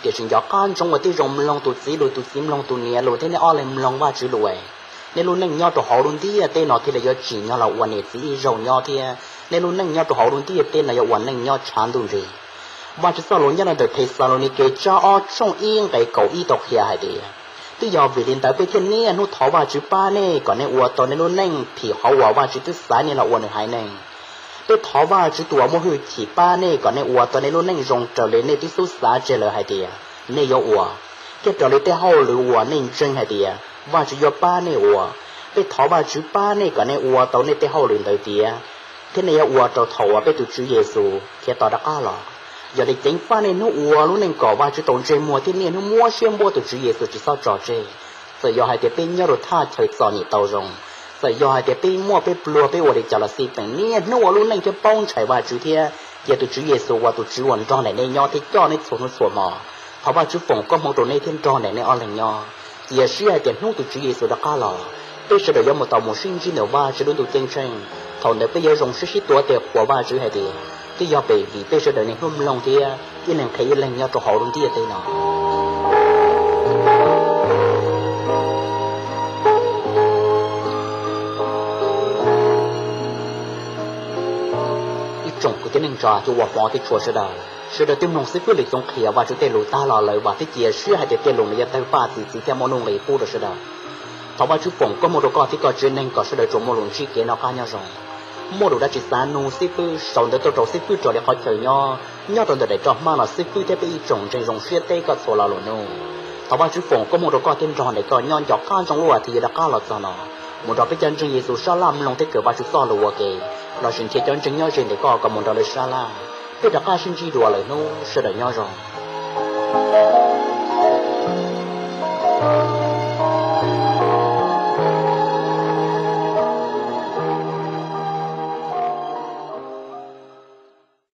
Tiam sis nco qab ntsoov ua tib zoo mloog tus txiv lus, tus txiv mloog tus niam lus thiab nej ob leeg mloog Vajtswv lus es nej lub neej nyob rau hauv lub ntiaj teb no thiaj li yuav tsim nyog los ua niam txiv ib zaug nyob thiab nej lub neej nyob rau hauv lub ntiaj teb no yuav ua neej nyob tshav ntuj nrig. Vajtswv txoj lus nyob rau ntawm Thexalaunikes tsab ob tshooj ib nqe kaum ib tau qhia hais tias, twb yog vim li ntawd peb thiaj niaj hnub thov Vajtswv pab nej kom nej ua tau nej lub neej phim qhov uas Vajtswv twb xaiv nej los ua nws haiv neeg. Peb thov Vajtswv tus uas muaj hwj chim pab nej kom nej ua tau nej lub neej zoo raws li nej twb xub xav tseg lawm hais tias nej yuav ua, thiab raws li tej hauj lwm uas nej ntseeg hais tias Vajtswv yuav pab nej ua. Peb thov Vajtswv pab nej kom nej ua tau nej tej hauj lwm ntawd tiav, thiab nej yuav ua rau thaum uas peb tus Tswv Yexus khiav tod rov qab los. Yog li ceev faj nej hnub ua lub neej kom Vajtswv tau ntsej muag thiab niaj hnub muab siab npuab tus Tswv Yexus tsis txhob tso tseg. Txawm yog hais tias peb nyob rau thaj chaw txom nyem tau zoo, txawm yog hais tias peb muaj peb pluag peb ua li cas los xij peem, niaj hnub ua lub neej thiab paub ntshai Vajtswv thiab cia tus Tswv Yexus ua tus Tswv uas nrog nraim nej nyob thiab coj nej txhua hnub txhua hmo. Thov Vajtswv foom koob hmoov rau nej thiab nrog nraim nej ob leeg nyob. Cia siab hais tias hnub tus Tswv Yexus rov qab los, peb sawv daws yuav mus tau mus sib ntsib ntawm Vajtswv lub ntuj ceeb tsheej. Thaum ntawd peb yuav zoo siab sib tuav tes qhuas Vajtswv hais tias twb yog pem vim peb sawv daws niaj hnub mloog thiab ib leeg qhia ib leeg nyob rau hauv lub ntiaj teb no. Ib tsoom kwv tij neej tsa, cov uas hmov thiab tshua sawv daws, sawv daws twb mloog xib fwb Lis Txoov qhia Vajtswv tej lus tag los lawm, vam thiab cia siab hais tias tej lus no yuav tawg paj txi txiv thiab muaj nuj nqis pub rau sawv daws. Thov Vajtswv foom koob hmoov rau koj thiab koj tsev neeg kom sawv daws tsuas muaj lus ntsib kev noj qab nyob zoo, muaj lus dab tsi xav nug xib fwb sau ntawv tuaj rau xib fwb raws li qhov chaw nyob, nyob rau ntawm daim roj hmab no xib fwb thiab peb ib tsoom ntseeg zoo siab teb koj txhua lo lus nug. Thov Vajtswv foom koob hmoov rau koj thiab nrog nraim koj nyob nco qab ntsoov lub as thiv yuav rov qab los txog no, mus nrog peb cov ntseeg Yexus sab laj mloog thiab kawm Vajtswv txoj lus ua ke, lossis nrhiav cov ntseeg nyob ze ntawm koj kom mus nrog lawv sab laj. Peb rov qab sib ntsib dua lwm hnub, sawv daws nyob zoo.